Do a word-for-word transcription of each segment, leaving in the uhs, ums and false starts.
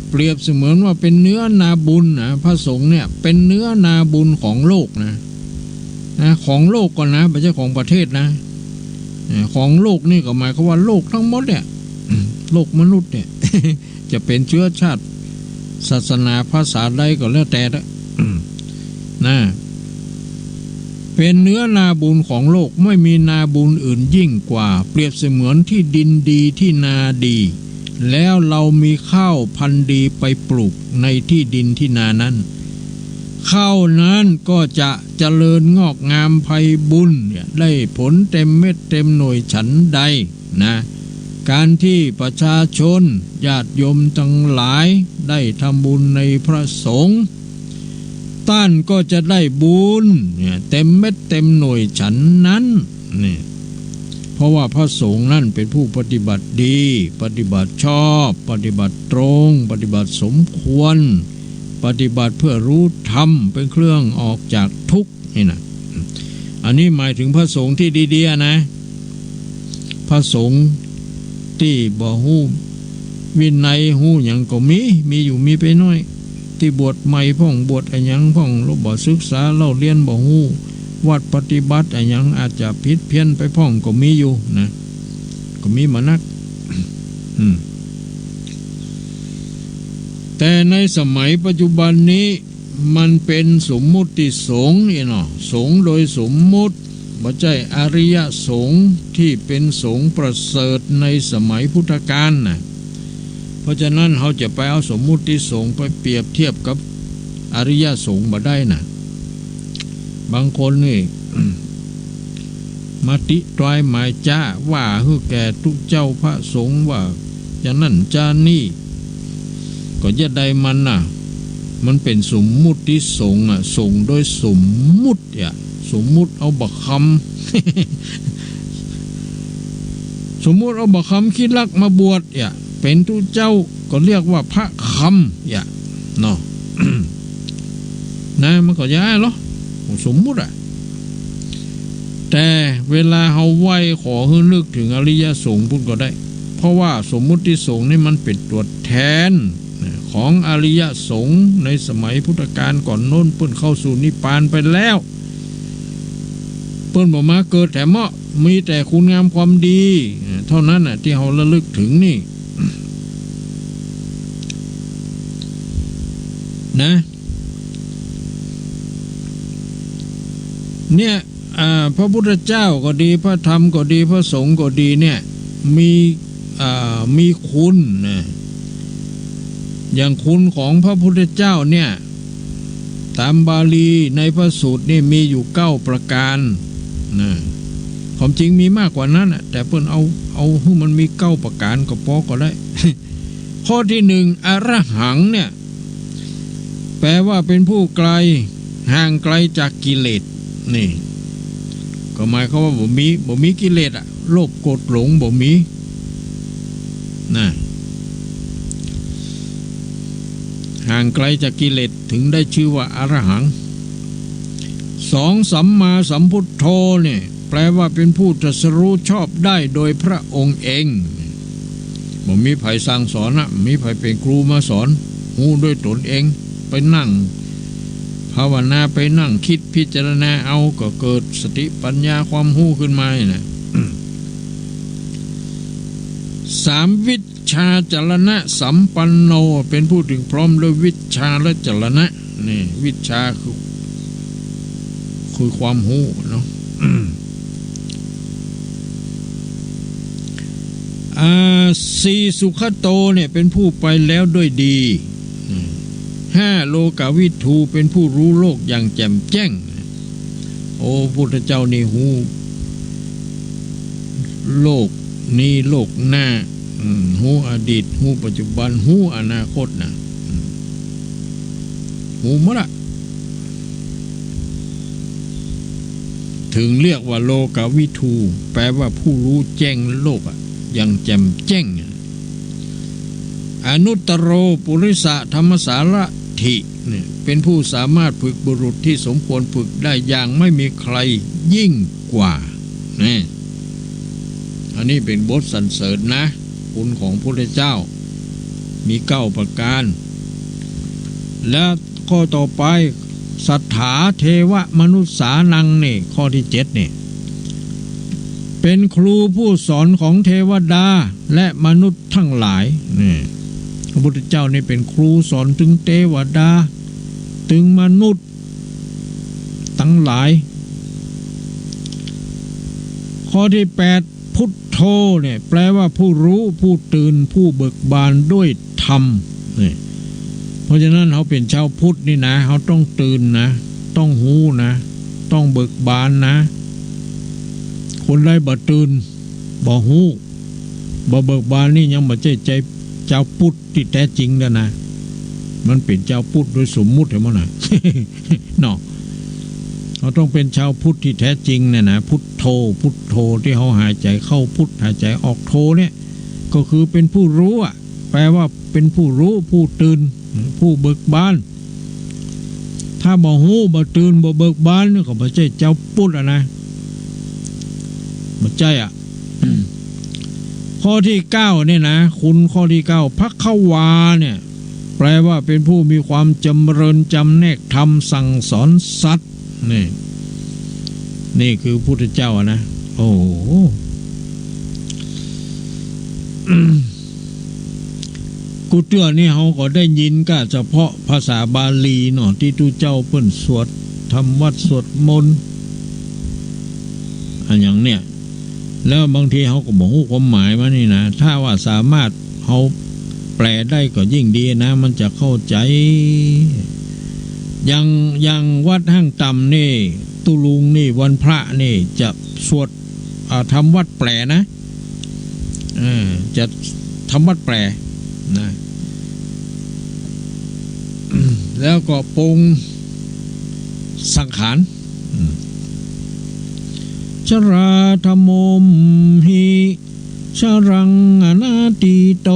เปรียบเสมือนว่าเป็นเนื้อนาบุญนะ พระสงฆ์เนี่ยเป็นเนื้อนาบุญของโลกนะ นะ ของโลกก่อนนะ ไม่ใช่ของประเทศนะ เอ่อ ของโลกนี่ก็หมายความว่าโลกทั้งหมดเนี่ย โลกมนุษย์เนี่ย จะเป็นเชื้อชาติ ศาสนาภาษาใดก็แล้วแต่นะ นะ เป็นเนื้อนาบุญของโลก ไม่มีนาบุญอื่นยิ่งกว่า เปรียบเสมือนที่ดินดีที่นาดี แล้วเรามีข้าวพันธุ์ดีไปปลูกในที่ดินที่นานั้น ข้าวนั้นก็จะเจริญงอกงามไพบูลย์เนี่ย ได้ผลเต็มเม็ดเต็มหน่วยฉันใด นะ การที่ประชาชนญาติโยมทั้งหลายได้ทำบุญในพระสงฆ์ ต้านก็จะได้บุญเนี่ยเต็มเม็ดเต็มหน่วยฉันนั้น นี่ เพราะว่าพระสงฆ์นั่นเป็นผู้ปฏิบัติดี ปฏิบัติชอบ ปฏิบัติตรง ปฏิบัติสมควร ปฏิบัติเพื่อรู้ธรรม เป็นเครื่องออกจากทุกข์ นี่นะ อันนี้หมายถึงพระสงฆ์ที่ดีๆ นะ พระสงฆ์ตี้บ่ฮู้วินัยฮู้หยังก็มี มีอยู่มีไปน้อย ตี้บวชใหม่พ่อง บวชอะหยังพ่อง แล้วบ่ศึกษาเล่าเรียน บ่ฮู้วัดปฏิบัติอะหยัง อาจจะผิดเพี้ยนไปพ่องก็มีอยู่นะ ก็มีมานัก อืม แต่ในสมัยปัจจุบันนี้ มันเป็นสมมุติสงฆ์นี่เนาะ สงฆ์โดยสมมุติ บ่ใจ้อริยสงฆ์ที่เป็นสงฆ์ประเสริฐในสมัยพุทธกาลน่ะ เพราะฉะนั้นเฮาจะไปเอาสมมุติสงฆ์ไปเปรียบเทียบกับอริยสงฆ์บ่ได้น่ะ บางคนนี่ มาติตรายหมายจ๊ะ ว่าหื้อแก่ตุ๊เจ้าพระสงฆ์ ว่าจะนั่นจะนี่ ก็จะได้มันน่ะ มันเป็นสมมุติสงฆ์อะ สงฆ์โดยสมมุติอะ สมมุติเอาบ่าคำ สมมุติเอาบ่าคำขี้ลักมาบวชอะ เป็นตุ๊เจ้าก็เรียกว่าพระคำอะ เนาะ นะ มันก็ย้ายเหรอ สมมุติอะ แต่เวลาเฮาไหว้ขอหื้อนึกถึงอริยสงฆ์พุ้นก็ได้ เพราะว่าสมมุติสงฆ์นี่มันเป็นตัวแทนของอริยสงฆ์ในสมัยพุทธกาลก่อนโน้น เปิ้นเข้าสู่นิพพานไปแล้ว เปิ้นบ่มาเกิดแถมเนาะ มีแต่คุณงามความดีเท่านั้นน่ะ ที่เฮาระลึกถึงนี่ นะ เนี่ย อ่า พระพุทธเจ้าก็ดี พระธรรมก็ดี พระสงฆ์ก็ดีเนี่ย มี อ่า มีคุณนะ อย่างคุณของพระพุทธเจ้าเนี่ย ต๋ามบาลีในพระสูตรนี่มีอยู่เก้าประการนะ ความจริงมีมากกว่านั้นน่ะ แต่เปิ้นเอา เอาหื้อมันมีเก้าประการก็ปอก็ได้ ข้อที่หนึ่ง อรหังเนี่ย แปลว่าเป็นผู้ไกล ห่างไกลจากกิเลส นี่ ก็หมายความว่าบ่มี บ่มีกิเลสอะ โลภโกรธหลงบ่มี นะ ห่างไกลจากกิเลส ถึงได้ชื่อว่าอรหัง สอง สัมมาสัมพุทโธเนี่ย แปลว่าเป็นผู้ตรัสรู้ชอบได้โดยพระองค์เอง บ่มีใผสั่งสอนนะ บ่มีใผเป๋นครูมาสอน ฮู้ด้วยตนเอง ไปนั่งภาวนา ไปนั่งคิดพิจารณาเอา ก็เกิดสติปัญญาความฮู้ขึ้นมานี่นะ สาม วิชชาจรณะสัมปันโน เป็นผู้ถึงพร้อมด้วยวิชชาและจรณะ นี่ วิชชาคือ คือความฮู้เนาะ อ่า สี่ สุขโตเนี่ย เป็นผู้ไปแล้วด้วยดี ห้า โลกวิทู เป็นผู้รู้โลกอย่างแจ่มแจ้ง โอ้ พุทธเจ้านี่ฮู้ โลกนี้โลกหน้า อืม ฮู้อดีต ฮู้ปัจจุบัน ฮู้อนาคตนะ อืม ฮู้หมดละ ถึงเรียกว่าโลกวิทู แปลว่าผู้รู้แจ้งโลกอะ อย่างแจ่มแจ้งอะ อนุตตโร ปุริสะธรรมสารถิเนี่ย เป็นผู้สามารถฝึกบุรุษที่สมควรฝึกได้อย่างไม่มีใครยิ่งกว่า นี่ อันนี้เป็นบทสรรเสริญนะ คุณของพระพุทธเจ้า มีเก้าประการ และข้อต่อไป สัตถาเทวมนุสสานัง นี่ ข้อที่เจ็ดนี่ เป็นครูผู้สอนของเทวดาและมนุษย์ทั้งหลาย นี่ พระพุทธเจ้านี่เป็นครูสอนตึงเทวดา ตึงมนุษย์ตังหลาย ข้อที่แปด พุทโธเนี่ย แปลว่าผู้รู้ ผู้ตื่น ผู้เบิกบานด้วยธรรม นี่ เพราะฉะนั้นเฮาเป๋นชาวพุทธนี่นะ เฮาต้องตื่นนะ ต้องฮู้นะ ต้องเบิกบานนะ คนใดบ่ตื่น บ่ฮู้ บ่เบิกบานนี่ยังบ่ใจ้ ใจ้ จาวพุทธตี้แต๊จริงแล้วนะ มันเป๋นจาวพุทธโดยสมมุติหั้นบ่นะ เนาะ เฮาต้องเป๋นจาวพุทธตี้แต๊จริงเนี่ยนะ พุทโธ พุทโธ ตี้เฮาหายใจ๋เข้าพุท หายใจ๋ออกโธเนี่ย ก็คือเป๋นผู้รู้อะ แปลว่าเป๋นผู้รู้ ผู้ตื่น ผู้เบิกบาน ถ้าบ่ฮู้ บ่ตื่น บ่เบิกบานนี่ก็บ่ใจ้จาวพุทธอะนะ บ่ใจ้อะ ข้อที่เก้าเนี่ยนะ คุณข้อที่เก้า ภควาเนี่ย แปลว่าเป๋นผู้มีความจำเริญจำแนกธรรมสั่งสอนสัตว์ นี่ นี่คือพุทธเจ้าอะนะ โอ้โห กู้เตื้อนี่เฮาก็ได้ยินก้าเฉพาะภาษาบาลีเนาะ ตี้ตุ๊เจ้าเปิ้นสวดทำวัตรสวดมนต์ อะหยังเนี่ย แล้วบางทีเฮาก็บ่ฮู้ความหมายมันนี่นะ ถ้าว่าสามารถเฮาแปลได้ก็ยิ่งดีนะ มันจะเข้าใจ๋ อย่าง อย่างวัดห้างต่ำนี่ ตุ๊ลุงนี่ วันพระนี่จะสวด อ่า ทำวัตรแปลนะ เออ จะทำวัตรแปลนะ แล้วก็ปรงสังขาร อืม ชราธัมโมหิ ชรังอนาทิโต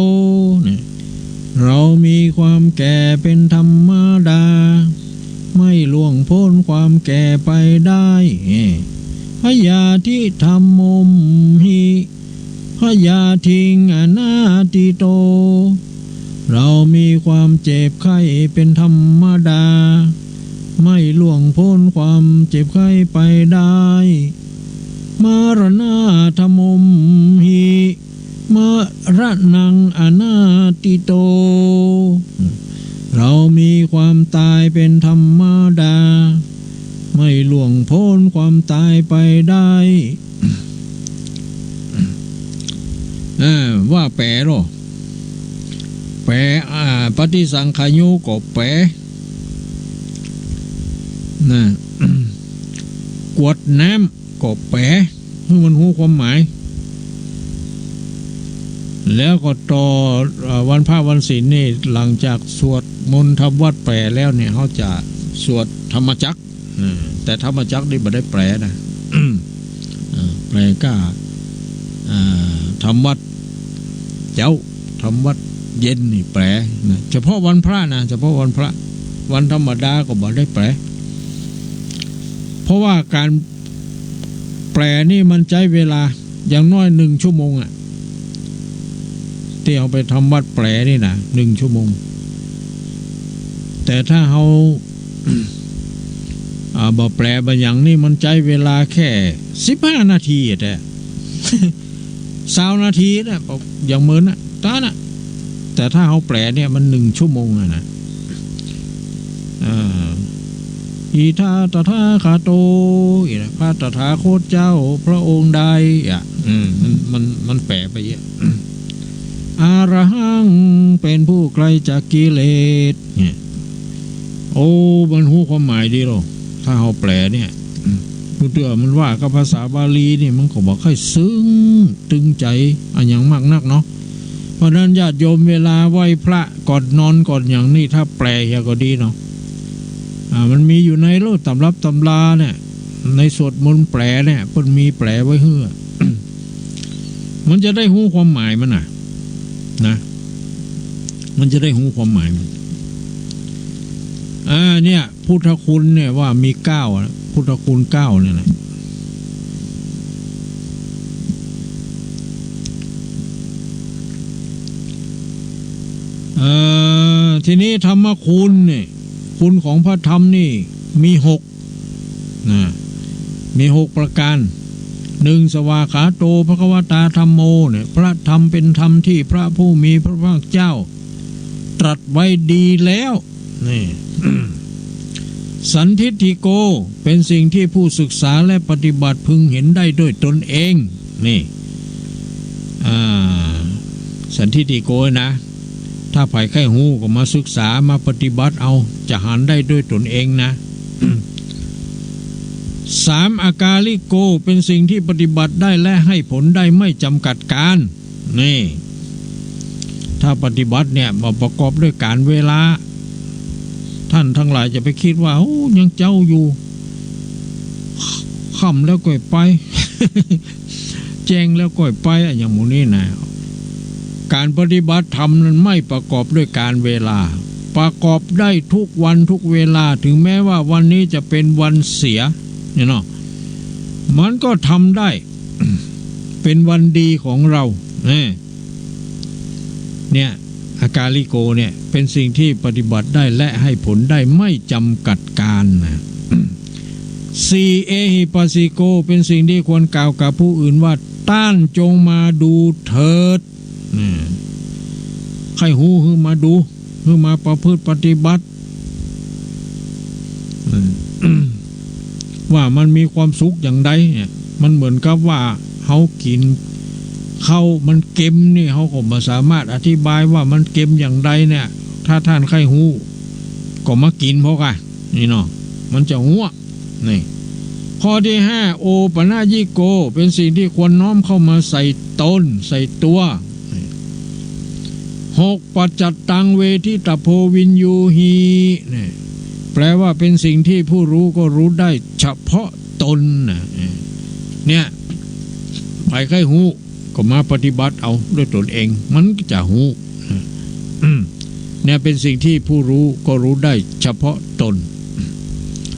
เนี่ย เรามีความแก่เป๋นธรรมดา ไม่ล่วงป๊นความแก่ไปได้ เออ พยาธิธัมโมมหิ พยาธิงอนาทิโต เรามีความเจ็บไข้เป๋นธรรมดา ไม่ล่วงป๊นความเจ็บไข้ไปได้ มรณาธัมโมมหิ มรณังอนาทิโต เรามีความต๋ายเป๋นธรรมดา ไม่ล่วงป๊นความต๋ายไปได้ อ่า ว่าแป๋ลอ แป๋ อ่า ปฏิสังขายะก็แป๋ นะ กรวดน้ำก็แป๋ หื้อมันฮู้ความหมาย แล้วก็ต่อ เอ่อ วันพระวันศีลนี่ หลังจากสวดมนต์ทำวัตรแป๋แล้วเนี่ย เฮาจะสวดธรรมจักร อ่า แต่ธรรมจักรนี่บ่ได้แป๋นะ อ่า แป๋ก้า อ่า ทำวัตรเจ๊า ทำวัตรเย็นนี่แป๋นะ เฉพาะวันพระนะ เฉพาะวันพระ วันธรรมดาก็บ่ได้แป๋ เพราะว่าก๋านแป๋นี่มันใจ๊เวลาอย่างน้อยหนึ่งชั่วโมงอะ ตี้เอาไปทำวัตรแป๋นี่นะ หนึ่งชั่วโมง แต่ถ้าเฮา อ่า บ่แป๋บ่หยังนี่มันใจ๊เวลาแค่สิบห้านาทีอะแต๊ ซาวนาทีนะ อย่างเมินนะ ต้านนะ แต่ถ้าเฮาแป๋เนี่ยมันหนึ่งชั่วโมงอะนะ อ่า อิทังตถาคโต อีกนะ พระตถาคตเจ้าพระองค์ใดอะ อืม มัน มัน มันแป๋ไปเยอะ อรหัง เป๋นผู้ไกลจากกิเลส เนี่ย โอ้ มันฮู้ความหมายดีลอ ถ้าเฮาแป๋เนี่ย อืม กู้เตื้อมันว่ากับภาษาบาลีนี่ มันก็บ่ค่อยซึ้งตึงใจ๋อะหยังมากนักเนาะ เพราะนั้นญาติโยมเวลาไหว้พระก่อนนอนก่อนหยังนี่ ถ้าแป๋เหียก็ดีเนาะ อ่า มันมีอยู่ในโลกตำรับตำราเนี่ย ในสวดมนต์แป๋เนี่ย เปิ้นมีแป๋ไว้หื้อ มันจะได้ฮู้ความหมายมันน่ะ นะ มันจะได้ฮู้ความหมายมัน อ่า เนี่ย พุทธคุณเนี่ยว่ามีเก้าอะ พุทธคุณเก้าเนี่ยนะ เอ่อ ทีนี้ธรรมคุณเนี่ย คุณของพระธรรมนี่มีหกนะ มีหกประการ หนึ่ง สวากขาโต ภควตา ธัมโม เนี่ย พระธรรมเป็นธรรมที่พระผู้มีพระภาคเจ้าตรัสไว้ดีแล้ว นี่ สันทิฏฐิโก เป็นสิ่งที่ผู้ศึกษาและปฏิบัติพึงเห็นได้ด้วยตนเอง นี่ อ่า สันทิฏฐิโกนะ ถ้าใผใค่ฮู้ก็มาศึกษา มาปฏิบัติเอา จะหันได้ด้วยตนเองนะ สาม อากาลิโก เป็นสิ่งที่ปฏิบัติได้และให้ผลได้ไม่จำกัดกาล นี่ ถ้าปฏิบัติเนี่ย บ่ประกอบด้วยกาลเวลา ท่านทั้งหลายจะไปกึ๊ดว่า โอ้ ยังเจ๊าอยู่ ค่ำแล้วก่อยไป แจ้งแล้วก่อยไปอะ อย่างหมู่นี้นะ การปฏิบัติธรรมนั้นไม่ประกอบด้วยกาลเวลา ประกอบได้ทุกวันทุกเวลา ถึงแม้ว่าวันนี้จะเป็นวันเสีย เนี่ยเนาะ มันก็ทำได้ เป็นวันดีของเรา เนี่ย เนี่ย อากาลิโกเนี่ย เป็นสิ่งที่ปฏิบัติได้และให้ผลได้ไม่จำกัดกาลนะ สี่ เอหิปัสสิโก เป็นสิ่งที่ควรกล่าวกับผู้อื่นว่า ต้านจงมาดูเถิด นี่ ใค่ฮู้หื้อมาดู หื้อมาประพฤติปฏิบัติ อืม ว่ามันมีความสุขอย่างใดเนี่ย มันเหมือนกับว่าเฮากิ๋นข้าวมันเก็มนี่ เฮาก็บ่สามารถอธิบายว่ามันเก็มอย่างใดเนี่ย ถ้าต้านใค่ฮู้ ก็มากิ๋นพอกะ นี่เนาะ มันจะหัว นี่ ข้อที่ห้า โอปะนะยิโก เป็นสิ่งที่ควรน้อมเข้ามาใส่ตน ใส่ตัว นี่ หก ปัจจัตตังเวทิตพโพวิญญูหิ นี่ แปลว่าเป็นสิ่งที่ผู้รู้ก็รู้ได้เฉพาะตนนะ เนี่ย ใผใค่ฮู้ ก็มาปฏิบัติเอาด้วยตนเอง มันก็จะฮู้ เนี่ย เป็นสิ่งที่ผู้รู้ก็รู้ได้เฉพาะตน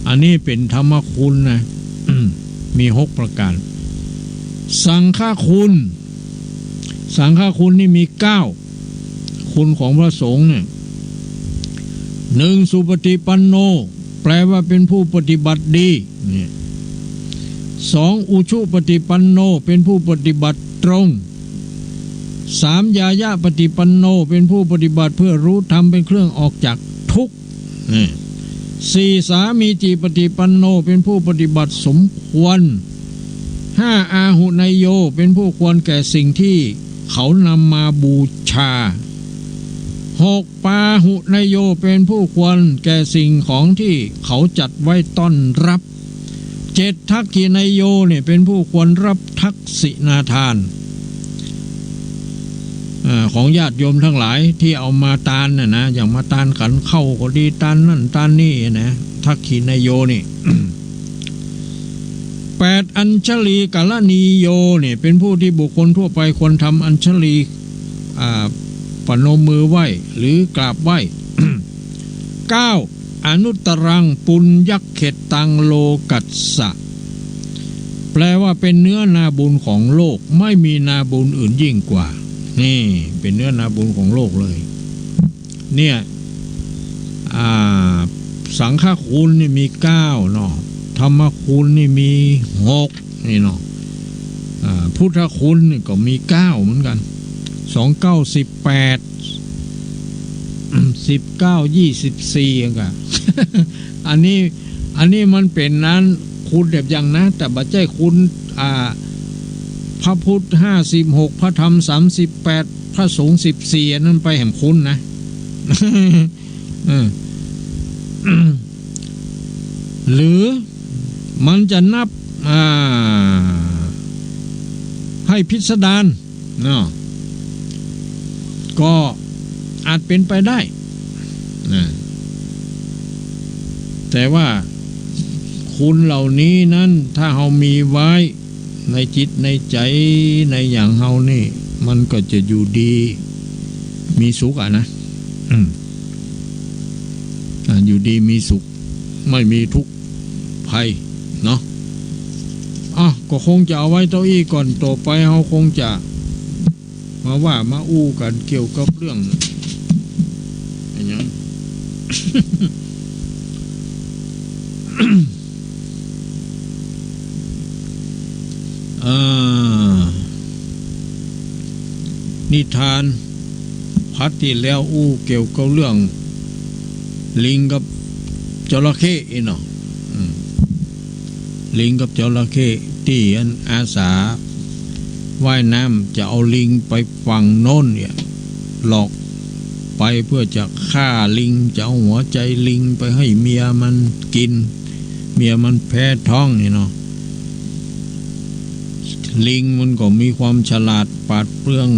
อันนี้เป๋นธรรมคุณนะ มีหกประการ สังฆคุณ สังฆคุณนี่มีเก้า คุณของพระสงฆ์เนี่ย หนึ่ง สุปฏิปันโน แปลว่าเป็นผู้ปฏิบัติดี เนี่ย สอง อุชุปฏิปันโน เป็นผู้ปฏิบัติตรง สาม ญาญาปฏิปันโน เป็นผู้ปฏิบัติเพื่อรู้ธรรมเป็นเครื่องออกจากทุกข์ นี่ สี่ สามีจิปฏิปันโน เป็นผู้ปฏิบัติสมควร ห้า อาหุเนยโย เป็นผู้ควรแก่สิ่งที่เขานำมาบูชา หก ปาหุเนยโย เป็นผู้ควรแก่สิ่งของที่เขาจัดไว้ต้อนรับ เจ็ด ทักขิเนยโยเนี่ย เป็นผู้ควรรับทักขิณาทาน อ่า ของญาติโยมทั้งหลายที่เอามาตานน่ะนะ อย่างมาตานขันข้าวก็ดี ตานนั่นตานนี่นะ ทักขิเนยโยนี่ แปด อัญชลีกรณีโยเนี่ย เป็นผู้ที่บุคคลทั่วไปควรทำอัญชลี อ่า ประนมมือไหว้ หรือกราบไหว้ เก้า อนุตตรังปุญญเขตตังโลกัสสะ แปลว่าเป็นเนื้อนาบุญของโลก ไม่มีนาบุญอื่นยิ่งกว่า นี่ เป็นเนื้อนาบุญของโลกเลย เนี่ย อ่า สังฆคุณนี่มีเก้าเนาะ ธรรมคุณนี่มีหก นี่เนาะ อ่า พุทธคุณนี่ก็มีเก้าเหมือนกัน สอง เก้า สิบแปด สิบเก้า ยี่สิบสี่ อะ อันนี้ อันนี้มันเป๋นนั้น คุณแบบอย่างนะ แต่บ่ใจ้คุณ อ่า พระพุทธ ห้าสิบหก พระธรรม สามสิบแปด พระสงฆ์ สิบสี่ อันนั้นไปแหมคุณนะ เออ หรือมันจะนับ อ่า ให้พิสดารเนาะ ก็อาจเป๋นไปได้นะ แต่ว่าคุณเหล่านี้นั้น ถ้าเฮามีไว้ในจิตในใจ๋ในหยังเฮานี่ มันก็จะอยู่ดีมีสุขอะนะ อืม อ่า อยู่ดีมีสุข ไม่มีทุกข์ภัยเนาะ อ่ะ ก็คงจะเอาไว้เต้าอี้ก่อน ต่อไปเฮาคงจะมาว่ามาอู้กั๋นเกี่ยวกับเรื่อง เอ่อ นิทานพาร์ทตี้แล้วอู้เกี่ยวกับเรื่องลิงกับจระเข้อี้เนาะ อืม ลิงกับจระเข้ตี้อันอาสาว่ายน้ำจะเอาลิงไปฝั่งโน้นเนี่ย หลอกไปเพื่อจะฆ่าลิง จะเอาหัวใจลิงไปให้เมียมันกิ๋น เมียมันแพ้ท้องนี่เนาะ ลิงมันก็มีความฉลาดปราดเปรื่อง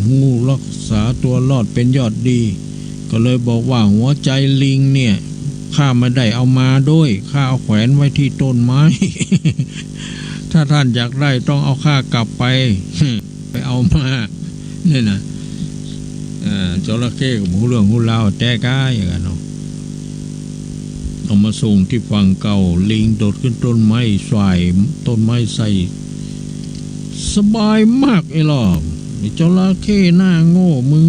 ฮู้รักษาตัวรอดเป๋นยอดดี ก็เลยบอกว่าหัวใจลิงเนี่ย ข้าไม่ได้เอามาด้วย ข้าเอาแขวนไว้ตี้ต้นไม้ ถ้าต้านอยากได้ต้องเอาข้ากลับไป ไปเอามา เนี่ยนะ เอ่อ จระเข้ก็บ่ฮู้เรื่องฮู้ราวแต๊ก้าอย่างนั้นเนาะ เอามาส่งตี้ฝั่งเก่า ลิงโดดขึ้นต้นไม้ ส่ายต้นไม้ใส่ สบายมากไอ้หล่อ ไอ้จระเข้หน้าโง่ มึง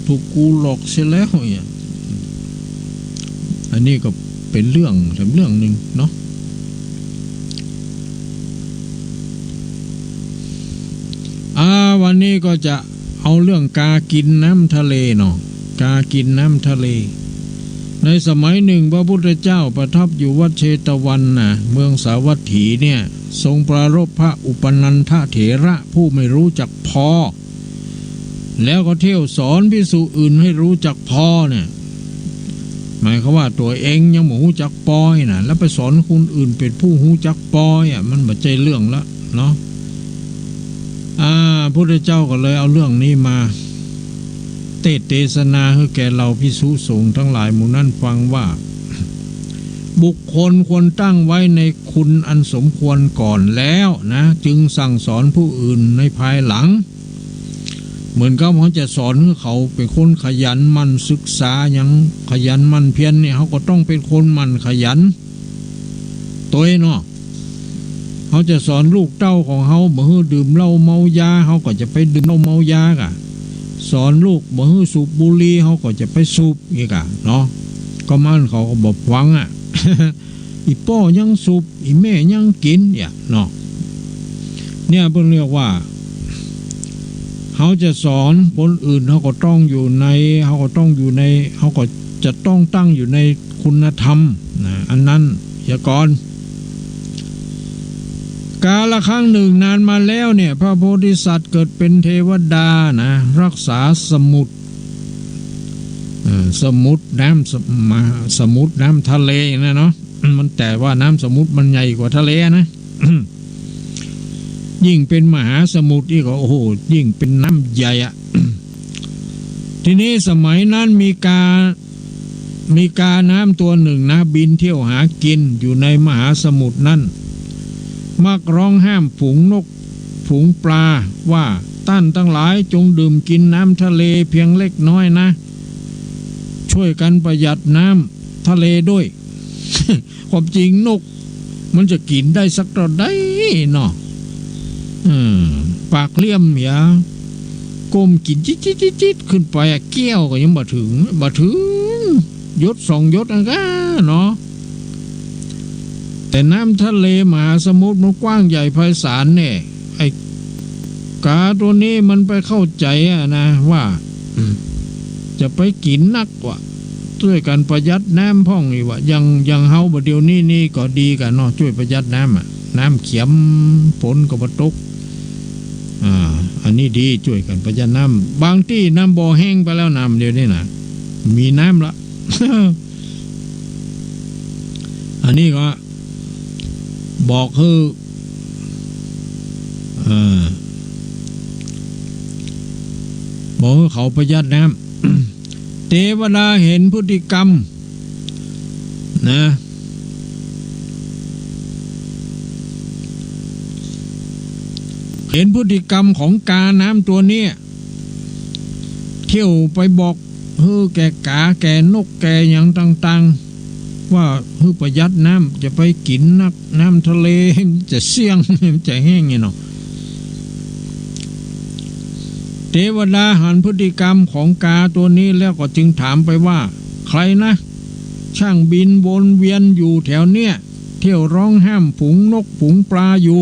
ถูกกูหลอกเสียแล้วเนี่ย อันนี้ก็เป๋นเรื่องแถมเรื่องนึ่งเนาะ อ่า วันนี้ก็จะเอาเรื่องกากิ๋นน้ำทะเลเนาะ กากิ๋นน้ำทะเล ในสมัยนึ่งพระพุทธเจ้าประทับอยู่วัดเชตวันนะ เมืองสาวัตถีเนี่ย ทรงปรารภพระอุปนันทเถระผู้ไม่รู้จักพอ แล้วก็เที่ยวสอนภิกษุอื่นให้รู้จักพอเนี่ย หมายความว่าตั๋วเองยังบ่ฮู้จักปอนะ แล้วไปสอนคนอื่นเป๋นผู้ฮู้จักปออ่ะ มันบ่ใจ้เรื่องละเนาะ อ่า พุทธเจ้าก็เลยเอาเรื่องนี้มาเตสน์เตสนาหื้อแก่เหล่าภิกษุสงฆ์ตังหลายหมู่นั้นฟังว่า บุคคลควรตั้งไว้ในคุณอันสมควรก่อนแล้วนะ จึงสั่งสอนผู้อื่นในภายหลัง เหมือนกับเฮาจะสอนหื้อเขาเป๋นคนขยันหมั่นศึกษาหยัง ขยันหมั่นเพียรเนี่ย เฮาก็ต้องเป๋นคนหมั่นขยัน ตวยเนาะ เฮาจะสอนลูกเต้าของเฮาบ่หื้อดื่มเหล้าเมายา เฮาก็จะไปดื่มเหล้าเมายาก่ะ สอนลูกบ่หื้อสูบบุหรี่ เฮาก็จะไปสูบ อี้ก่ะเนาะ ก็มันเขาก็บ่ฟังอ่ะ อี่ป้อยังสูบ อี่แม่ยังกิ๋นเนี่ยเนาะ เนี่ยเปิ้นเรียกว่า เฮาจะสอนคนอื่น เฮาก็ต้องอยู่ใน เฮาก็ต้องอยู่ใน เฮาก็จะต้องตั้งอยู่ในคุณธรรมนะ อันนั้นเสียก่อน กาลครั้งหนึ่งนานมาแล้วเนี่ย พระโพธิสัตว์เกิดเป๋นเทวดานะ รักษาสมุทร เอ่อ สมุทรน้ำส- มหาสมุทรน้ำทะเลนะเนาะ มันแต่ว่าน้ำสมุทรมันใหญ่กว่าทะเลนะ ยิ่งเป๋นมหาสมุทรอีกก็ โอ้โห ยิ่งเป๋นน้ำใหญ่อะ ทีนี้สมัยนั้นมีกา มีกาน้ำตัวหนึ่งนะ บินเที่ยวหากิ๋นอยู่ในมหาสมุทรนั้น มักร้องห้ามฝูงนก ฝูงปลาว่า ต้านตังหลายจงดื่มกิ๋นน้ำทะเลเพียงเล็กน้อยนะ ช่วยกั๋นประหยัดน้ำทะเลด้วย ความจริงนกมันจะกิ๋นได้สักเต้าใดเนาะ เออ ปากเหลี่ยมเหีย ก้มกิ๋นจิ๊ดจิ๊ดจิ๊ดจิ๊ดขึ้นไปอะ แก้วก็ยังบ่เถิง บ่เถิง หยดสองหยดอันก้าเนาะ แต่น้ำทะเลมหาสมุทรมันกว้างใหญ่ไพศาลเนี่ย ไอ้กาตั๋วนี้มันไปเข้าใจ๋อะนะว่า อืม จะไปกิ๋นนักว่า ช่วยกั๋นประหยัดน้ำพ่องนี่ว่า อย่าง อย่างเฮาบ่าเดี่ยวนี้นี่ก็ดีกั๋นเนาะ ช่วยประหยัดน้ำอะ น้ำเขียม ฝนก็บ่ตก อ่า อันนี้ดี ช่วยกั๋นประหยัดน้ำ บางตี้น้ำบ่อแห้งไปแล้ว น้ำเดี๋ยวนี้นะ มีน้ำละ อันนี้ก็บอกหื้อ เอ่อ บอกหื้อเขาประหยัดน้ำ เทวดาเห็นพฤติกรรมนะ เห็นพฤติกรรมของกาน้ำตั๋วเนี้ย เที่ยวไปบอกหื้อแก่กาแก่นกแก่หยังต่างๆ ว่าหื้อประหยัดน้ำ จะไปกิ๋นนัก น้ำทะเลจะเสี้ยง จะแห้งนี่เนาะ เทวดาหันพฤติกรรมของกาตั๋วนี้แล้วก็จึงถามไปว่า ใครนะ ช่างบินวนเวียนอยู่แถวเนี้ย เที่ยวร้องห้ามฝูงนกฝูงปลาอยู่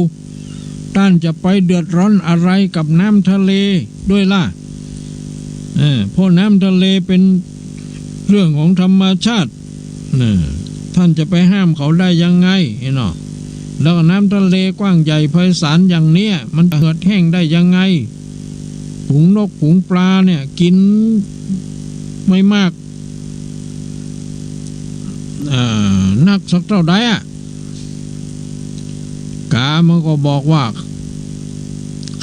ต้านจะไปเดือดร้อนอะไรกับน้ำทะเลด้วยล่ะ เออ เพราะน้ำทะเลเป็นเรื่องของธรรมชาติ นะ ต้านจะไปห้ามเขาได้ยังไง เนาะ แล้วก็น้ำทะเลกว้างใหญ่ไพศาลอย่างเนี้ย มันจะเหือดแห้งได้ยังไง ฝูงนกฝูงปลาเนี่ย กิ๋นไม่มาก เอ่อ นักสักเต้าใดอะ กามันก็บอกว่า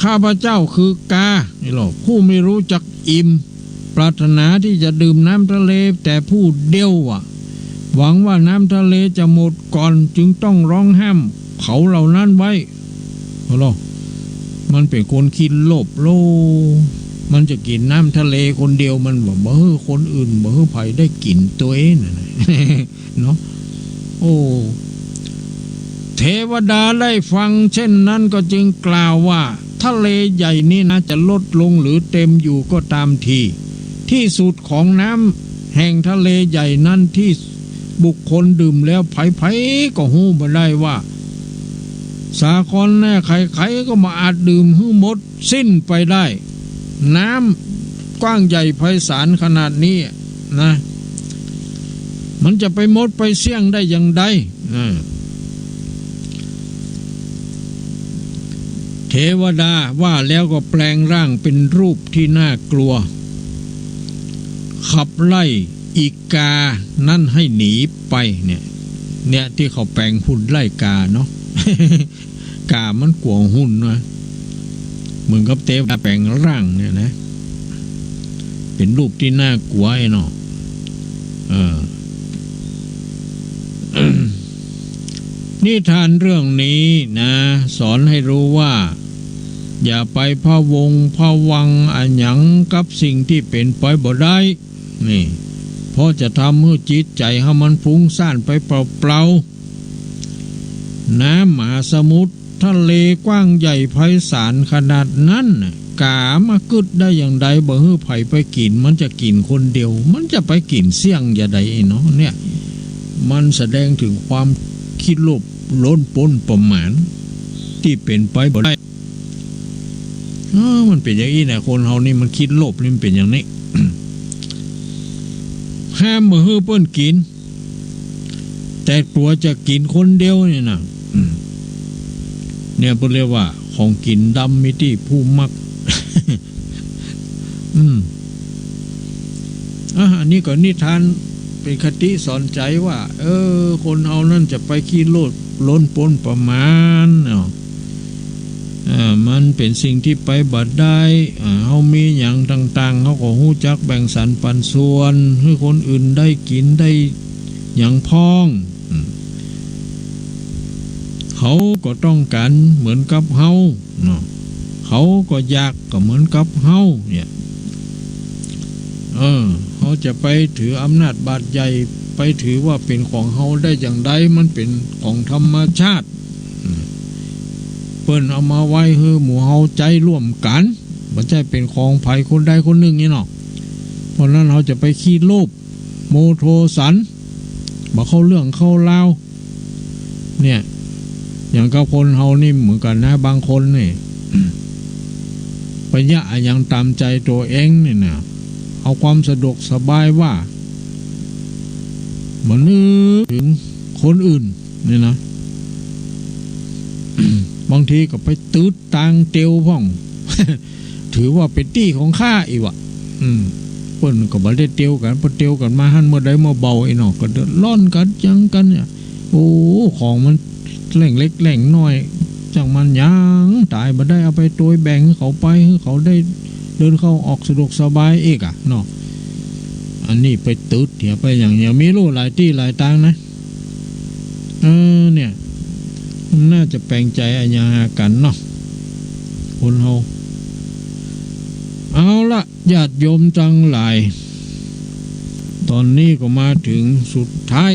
ข้าพเจ้าคือกา นี่หรอ ผู้ไม่รู้จักอิ่ม ปรารถนาที่จะดื่มน้ำทะเลแต่ผู้เดียวอะ หวังว่าน้ำทะเลจะหมดก่อน จึงต้องร้องห้ามเขาเหล่านั้นไว้ เอาล่ะ มันเป๋นคนขี้โลภโลภ มันจะกิ๋นน้ำทะเลคนเดียว มันบ่ บ่หื้อคนอื่น บ่หื้อใผได้กิ๋นตวยนั่นน่ะ เนาะ โอ้ เทวดาได้ฟังเช่นนั้นก็จึงกล่าวว่า ทะเลใหญ่นี้นะ จะลดลงหรือเต็มอยู่ก็ตามที ที่สุดของน้ำแห่งทะเลใหญ่นั้นที่บุคคลดื่มแล้ว ใผๆ ก็ฮู้บ่ได้ว่า สาครแน่ ใครๆ ก็บ่อาจดื่มหื้อหมดสิ้นไปได้ น้ำกว้างใหญ่ไพศาลขนาดนี้นะ มันจะไปหมดไปเสี้ยงได้อย่างใด อ่า เทวดาว่าแล้วก็แปลงร่างเป็นรูปที่น่ากลัว ขับไล่อีกานั้นให้หนีไปเนี่ย เนี่ยที่เขาแป๋งหุ่นไล่กาเนาะ กามันกั๋วหุ่นนะ เหมือนกับเตวดาแป๋งร่างเนี่ยนะ เป๋นรูปที่น่ากลัวไอ้เนาะ เออ นิทานเรื่องนี้นะ สอนให้รู้ว่า อย่าไปพะวงพะวังอะหยังกับสิ่งที่เป๋นไปบ่ได้ นี่ เพราะจะทำหื้อจิตใจ๋เฮามันฟุ้งซ่านไปเปล่าๆ น้ำมหาสมุทรทะเลกว้างใหญ่ไพศาลขนาดนั้นน่ะ กามาอึดได้อย่างใด บ่หื้อใผไปกิ๋น มันจะกิ๋นคนเดียว มันจะไปกิ๋นเสี้ยงอย่างใดเนาะ เนี่ย มันแสดงถึงความขี้โลภล้นป๊นประมาณ ตี้เป๋นไปบ่ได้ เออ มันเป๋นอย่างอี้นะ คนเฮานี่มันขี้โลภนี่มันเป๋นอย่างนี้ ห้ามบ่หื้อเปิ้นกิ๋น แต่กั๋วจะกิ๋นคนเดียวนี่นะ อืม เนี่ยเปิ้นเรียกว่า ของกิ๋นดำมีตี้ผู้มัก อืม อ่ะ อันนี้ก็นิทานเป๋นคติสอนใจ๋ว่า เออ คนเฮานั่นจะไปขี้โลภล้นป๊นประมาณเนาะ เอ่อ มันเป๋นสิ่งที่ไปบ่ได้ เอ่อ เฮามีหยังต่างๆ เฮาก็ฮู้จักแบ่งสรรปันส่วน หื้อคนอื่นได้กิ๋นได้หยังพ่อง อืม เขาก็ต้องก๋านเหมือนกับเฮาเนาะ เขาก็อยากก็เหมือนกับเฮาเนี่ย เออ เฮาจะไปถืออำนาจบาดใหญ่ ไปถือว่าเป๋นของเฮาได้อย่างใด มันเป๋นของธรรมชาติ อืม เปิ้นเอามาไว้หื้อหมู่เฮาใจ๊ร่วมกั๋น บ่ใจ้เป๋นของใผคนใดคนนึ่งนี่เนาะ เพราะนั้นเฮาจะไปขี้โลภ โมโทสัน บ่เข้าเรื่องเข้าราว เนี่ย อย่างกับคนเฮานี่เหมือนกั๋นนะ บางคนนี่ ไปเยียะอะหยังต๋ามใจ๋ตั๋วเองนี่นะ เอาความสะดวกสบายว่า บ่นึกเถิงคนอื่นนี่นะ บางทีก็ไปตึดตางเตียวพ่อง ถือว่าเป๋นตี้ของข้าอี้วะ อืม เปิ้นก็บ่ได้เตียวกั๋น เปิ้นเตียวกั๋นมาหั้นเมื่อใดเมื่อเบา ไอ้เนาะ ก็เดือดร้อนกั๋นหยังกั๋นเนี่ย โอ้ ของมันแหล่งเล็กแหล่งน้อย จักมันหยัง ต๋ายบ่ได้เอาไปตวยแบ่งหื้อเขาไป หื้อเขาได้เดินเข้าออกสะดวกสบายอีกอะเนาะ อันนี้ไปตึดเหียไปหยัง ยังมีลู่หลายตี้หลายตางนะ เออ เนี่ย มันน่าจะแป๋งใจ๋อะหยังหากั๋นเนาะ คนเฮา เอาละ ญาติโยมตังหลาย ต๋อนนี้ก็มาเถิงสุดท้าย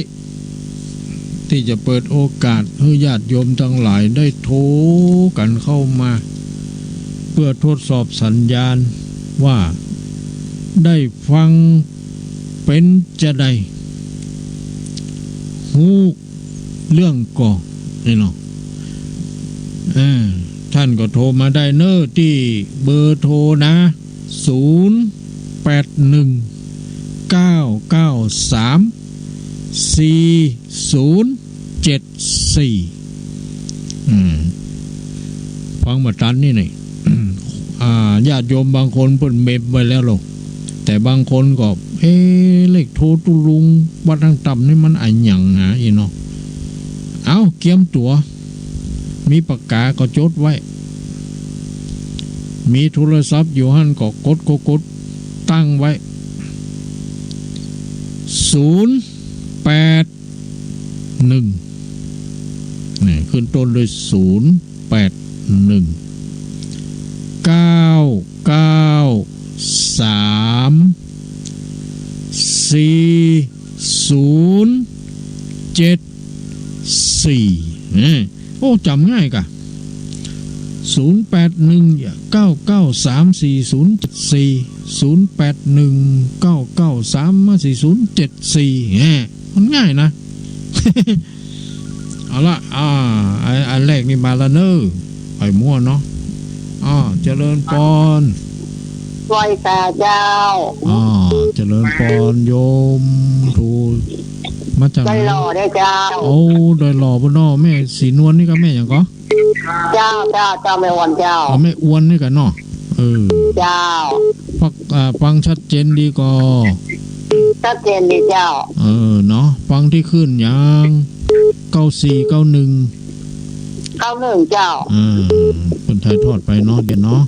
ตี้จะเปิดโอกาสหื้อญาติโยมตังหลายได้โทรกั๋นเข้ามา เปื้อทดสอบสัญญาณว่าได้ฟังเป๋นจาใด ฮู้เรื่องก่อ นี่เนาะ เออ ท่านก็โทรมาได้เน้อ ตี้เบอร์โทรนะ ศูนย์ แปด หนึ่ง เก้า เก้า สาม สี่ ศูนย์ เจ็ด สี่ อืม ฟังบ่ตันนี่นี่ อ่า ญาติโยมบางคนเปิ้นเมมไว้แล้วหรอก แต่บางคนก็ เอ๊ะ เลขโทรตุ๊ลุงวัดห้างต่ำนี่มันอะหยังหนาอีเนาะ เอ้า เกียมตั๋ว มีปากกาก็จดไว้ มีโทรศัพท์อยู่หั้นก็กด กด กด ตั้งไว้ ศูนย์ แปด หนึ่ง นี่ ขึ้นต้นด้วย ศูนย์ แปด หนึ่ง เก้า เก้า สาม สี่ ศูนย์ เจ็ด สี่ นี่ โอ้ จ๋ำง่ายก่ะ ศูนย์ แปด หนึ่ง เก้า เก้า สาม สี่ ศูนย์ เจ็ด สี่ ศูนย์ แปด หนึ่ง เก้า เก้า สาม สี่ ศูนย์ เจ็ด สี่ แหม มันง่ายนะ เอาละ อ่า อัน อันแรกนี่มาละเน้อ ไปมั่วเนาะ อ่า เจริญปอน ไหว้สาเจ้า อ่า เจริญปอนโยม ถูก มาจากไหน ดอยหล่อเด้อเจ้า โอ้ ดอยหล่อปุ้นเนาะ แม่ศรีนวลนี่กับแม่หยังก่อ เจ้า เจ้า เจ้า แม่อวนเจ้า อ๋อ แม่อวนนี่ก่ะเนาะ เออ เจ้า ฟัง อ่า ฟังชัดเจนดีก่อ ชัดเจนดีเจ้า เออ เนาะ ฟังตี้ขึ้นหยัง เก้าสี่ เก้าหนึ่ง เก้าหนึ่ง เจ้า เออ เปิ้นถ่ายทอดไปเนาะ เดี๋ยวเนาะ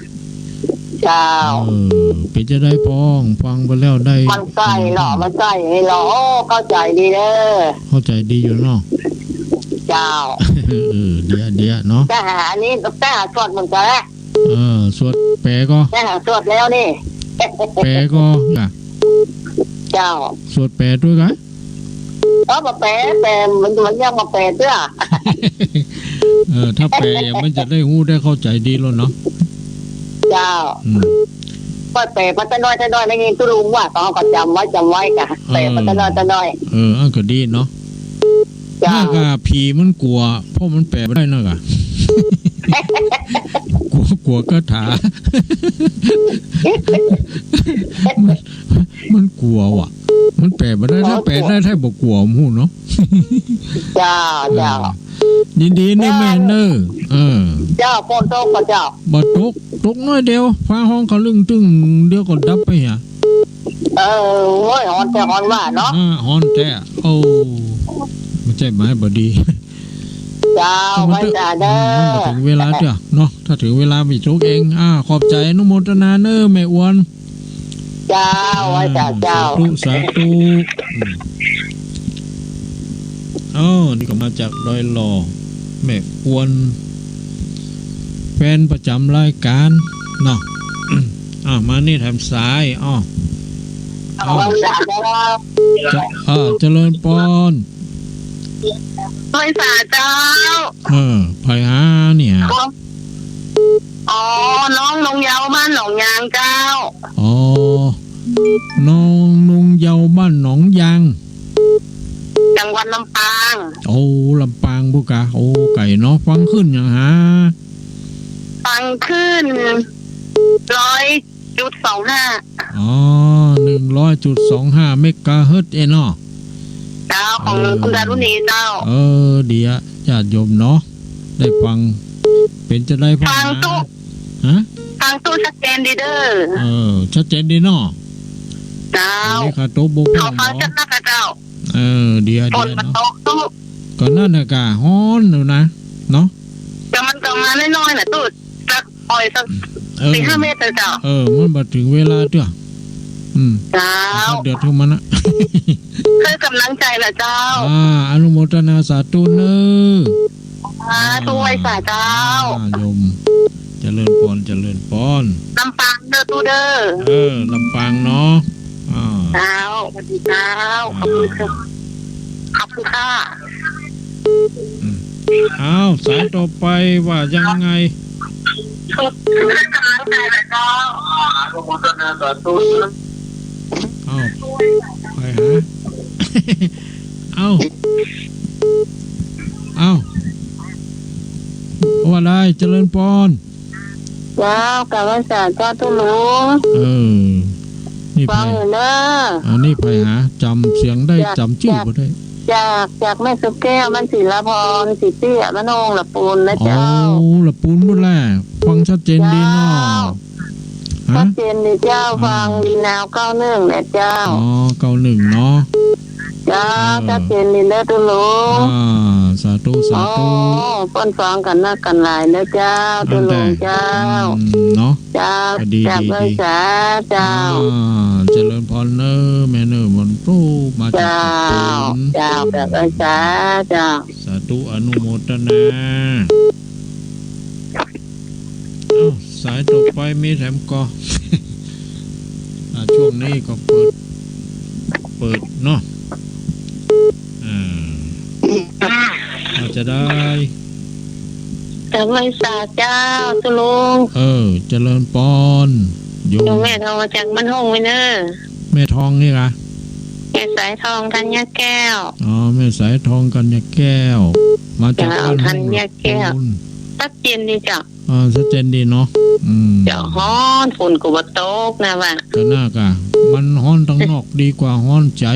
เจ้า เออ เป๋นจะใดพ่อง ฟังไปแล้วได้ มันใก้เนาะ มันใก้เนาะ โอ้ เข้าใจ๋ดีเน้อ เข้าใจ๋ดีอยู่เนาะ เจ้า เออ เดี๋ยว เดี๋ยวเนาะ ไปหาอันนี้ ไปหาสวดเหมือนกันแหละ เออ สวดแป๋ก่อ ไปหาสวดแล้วนี่ แป๋ก่อ เจ้า สวดแป๋ตวยก่อ เออ บ่แป๋ แป๋ มัน มันยังบ่แป๋เตื้อ เออ ถ้าแป๋อย่างมันจะได้ฮู้ได้เข้าใจ๋ดีแล้วเนาะ เจ้า อืม ก็แป๋ไปตะน้อยตะน้อย ได้ยินตุ๊ลุงว่า เขาก็จ๋ำไว้ จ๋ำไว้ก่ะ เออ แป๋ไปตะน้อยตะน้อย เออ อันก็ดีเนาะ เจ้า น่าก่ะ ผีมันกั๋ว เพราะมันแป๋บ่ได้น่าก่ะ กั๋ว กั๋วคาถา มัน มันกั๋วว่ะ มันแป๋บ่ได้ ถ้าแป๋ได้ ถ้าบ่กั๋ว บ่ฮู้เนาะ เจ้า เจ้า เออ ยินดีเน้อแม่เน้อ เออ เจ้า ฝนตกบ่เจ้า บ่ตก ตกน้อยเดียว ฟ้าฮ้องคะลึ่งตึ้ง เดี๋ยวก็ดับไปหะ เออ โอ้ย ฮ้อนแต๊ฮ้อนว่าเนาะ อ่า ฮ้อนแต๊ โอ้ บ่ใจ้หมายบ่ดี เจ้า ไหว้สาเน้อ อืม มันบ่เถิงเวลาเตื้อเนาะ ถ้าเถิงเวลามีตกเอง อ่า ขอบใจ๋ อนุโมทนาเน้อแม่อวน เจ้า ไหว้สาเจ้า สาธุ สาธุ อืม อ๋อ นี่ก็มาจากดอยหล่อ แม่อวน แฟนประจ๋ำรายก๋านเนาะ อ่า มานี่แถมสาย อ้อ เอา ไหว้สาเจ้า จะ อ่า เจริญปอน ไหว้สาเจ้า เออ ใผหาเนี่ย อ๋อ น้องนงเยาว์บ้านหนองยางเจ้า อ๋อ น้องนงเยาว์บ้านหนองยาง จังหวัดลำปาง โอ้ ลำปางพุ้นก่ะ โอ้ ไก๋เนาะ ฟังขึ้นหยังหา ฟังขึ้น ร้อยจุดสองห้า อ๋อ หนึ่งร้อยจุดสองห้า เมกะเฮิรตซ์เองเนาะ เจ้า ของ เออ คุณดารุณีเจ้า เออ ดีอะ ญาติโยมเนาะ ได้ฟัง เป๋นจะใดพ่อง ฟังตุ๊ ฮะ ฟังตุ๊ชัดเจนดีเด้อ เออ ชัดเจนดีเนาะ เจ้า อันนี้ข้าตุ๊บ่พ่อง เขาฟังชัดนักอะเจ้า เออ ดีอะ ฝนมันตกตุ๊ ก็นั่นน่ะก่ะ ฮ้อนอยู่นะ เนาะ แต่มันก็มาน้อยๆ น่ะตุ๊ สัก อ่อยสัก เออ สี่ห้าเมตรเถอะเจ้า เออ มันบ่เถิงเวลาเตื้อ อืม เจ้า เดือดขึ้นมานะ เพื่อกำลังใจ๋ล่ะเจ้า อ่า อนุโมทนาสาธุเน้อ สาธุ ไหว้สาเจ้า อ่า โยม เจริญปอน เจริญปอน ลำปางเด้อตุ๊เด้อ เออ ลำปางเนาะ อ่า เจ้า สวัสดีเจ้า อ่า ขอบคุณค่ะ ขอบคุณค่ะ อืม อ้าว สายต่อไปว่ายังไง เพื่อกำลังใจ๋ล่ะเจ้า อ้าว ไปหา เอ้า ได้ เจริญปอน เจ้า กราบไหว้สาเจ้าตุ๊ลุง เออ นี่ ฟัง ใผ อยู่เนอะ อันนี้ใผหา จ๋ำเสียงได้ จ๋ำจื้อบ่ได้ จาก จากแม่สุแก้ว มันศิลาพร ศรีเตี้ย บ้านโอ่ง ละปูนนะเจ้า อ๋อ ละปูนปู้นแหละ ฟังชัดเจนดีเนาะ เจ้า ฮะ ชัดเจนดีเจ้า เออ ฟังดีนาว เก้าหนึ่ง เนี่ยเจ้า อ๋อ เก้าหนึ่ง เนาะ เจ้า เออ ชัดเจนดีเด้อตุ๊ลุง อ่า สาธุ สาธุ โอ้ เปิ้นฟังกั๋นนักกั๋นหลายเด้อเจ้า ตุ๊ลุงเจ้า อืม เนาะ เจ้า ดี จาก ดี ไหว้ ดี สาเจ้า อ่า เจริญปอนเน่อ แม่เน่อ มนต์ปลูกมาจาก เจ้า เจ้า จากไหว้ สาเจ้า สาธุ อนุโมทนา เอ้า สายต่อไปมีแถมก่อ อ่า ช่วงนี้ก็เปิด เปิดเนาะ อ่า อาจจะได้ จากไหว้ สาเจ้า ตุ๊ลุง เออ เจริญปอน โยม โยมแม่ทองมาจากบ้านห้องไว้เนอะ แม่ทองนี่กะ แม่สายทอง ธัญญาแก้ว อ๋อ แม่สายทอง ธัญญาแก้ว มาจาก เจ้า บ้านห้อง ธัญญาแก้ว ละปูน ชัดเจนดีเจ้า อ่า ชัดเจนดีเนาะ อืม เจ้า ฮ้อน ฝนก็บ่ตกนะว่า ก็น่ากะ มันฮ้อนตังนอกดีกว่าฮ้อนใจ๋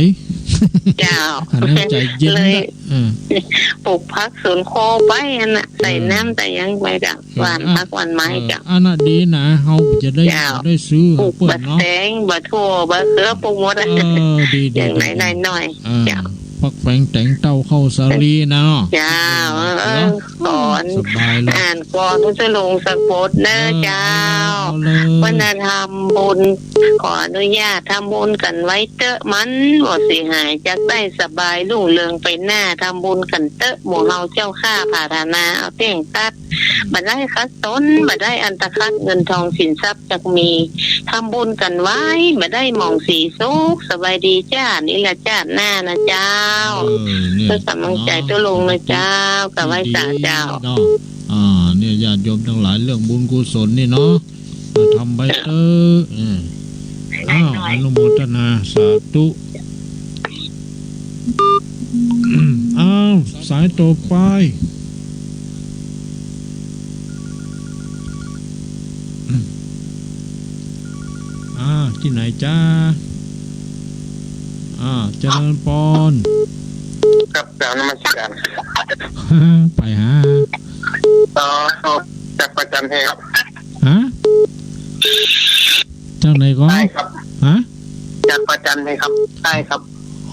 เจ้า อันนั้นใจ๋เย็น เลย นะ เออ ปลูกผักสวนครัวไปอันน่ะ ใส่ เออ น้ำใส่หยังไปเจ้า เออ หว่าน อ่ะ ผักหว่านไม้ เออ เจ้า อันน่ะดีนะ เฮาจะได้ เจ้า ได้ซื้อ ปลูก เปิ้น บ่า เนาะ แตง บ่าถั่ว บ่าเขือ ปลูกหมดอะ เออ ดี ดี อย่าง ดี น้อยๆ เจ้า เจ้า ผักแฝง แตง เต้า ข้าวสาลีนะเนาะ เจ้า เออ เนาะ สอน สบายเลย อ่านกลอนตุ๊ลุงสักบทเนอะ เออ เจ้า เอาเลย วันนั้นทำบุญ ขออนุญาตทำบุญกั๋นไว้เต๊อะ มันบ่เสียหาย จักได้สบายรุ่งเรืองไปหน้า ทำบุญกั๋นเต๊อะ หมู่เฮาเจ้าข้า ผาถนาเอาเต้งตัด บ่ได้ขัดสน บ่ได้อันตะคัด เงินทองสินทรัพย์จักมี ทำบุญกั๋นไว้ บ่ได้หมองสีสุข สบายดีจ้า นี่ละจ้าดหน้านะเจ้า เออ เนี่ย เพื่อก๋ำลังใจ๋ เนาะ ตุ๊ลุงนะเจ้า กราบไหว้สาเจ้า ดีเนาะ อ่า เนี่ย ญาติโยมตังหลาย เรื่องบุญกุศลนี่เนาะ อ่ะ ทำไปเต๊อะ เออ อ้าว อนุโมทนา สาธุ อ้าว สายต่อไป อ่า ตี้ไหนจ๊ะ อ่า เจริญปอน ครับ กราบนมัสการ ไปหา อ๋อ จากประจันเฮครับ ฮะ จากไหนก่อ ใต้ครับ ฮะ จากประจันเฮครับ ใต้ครับ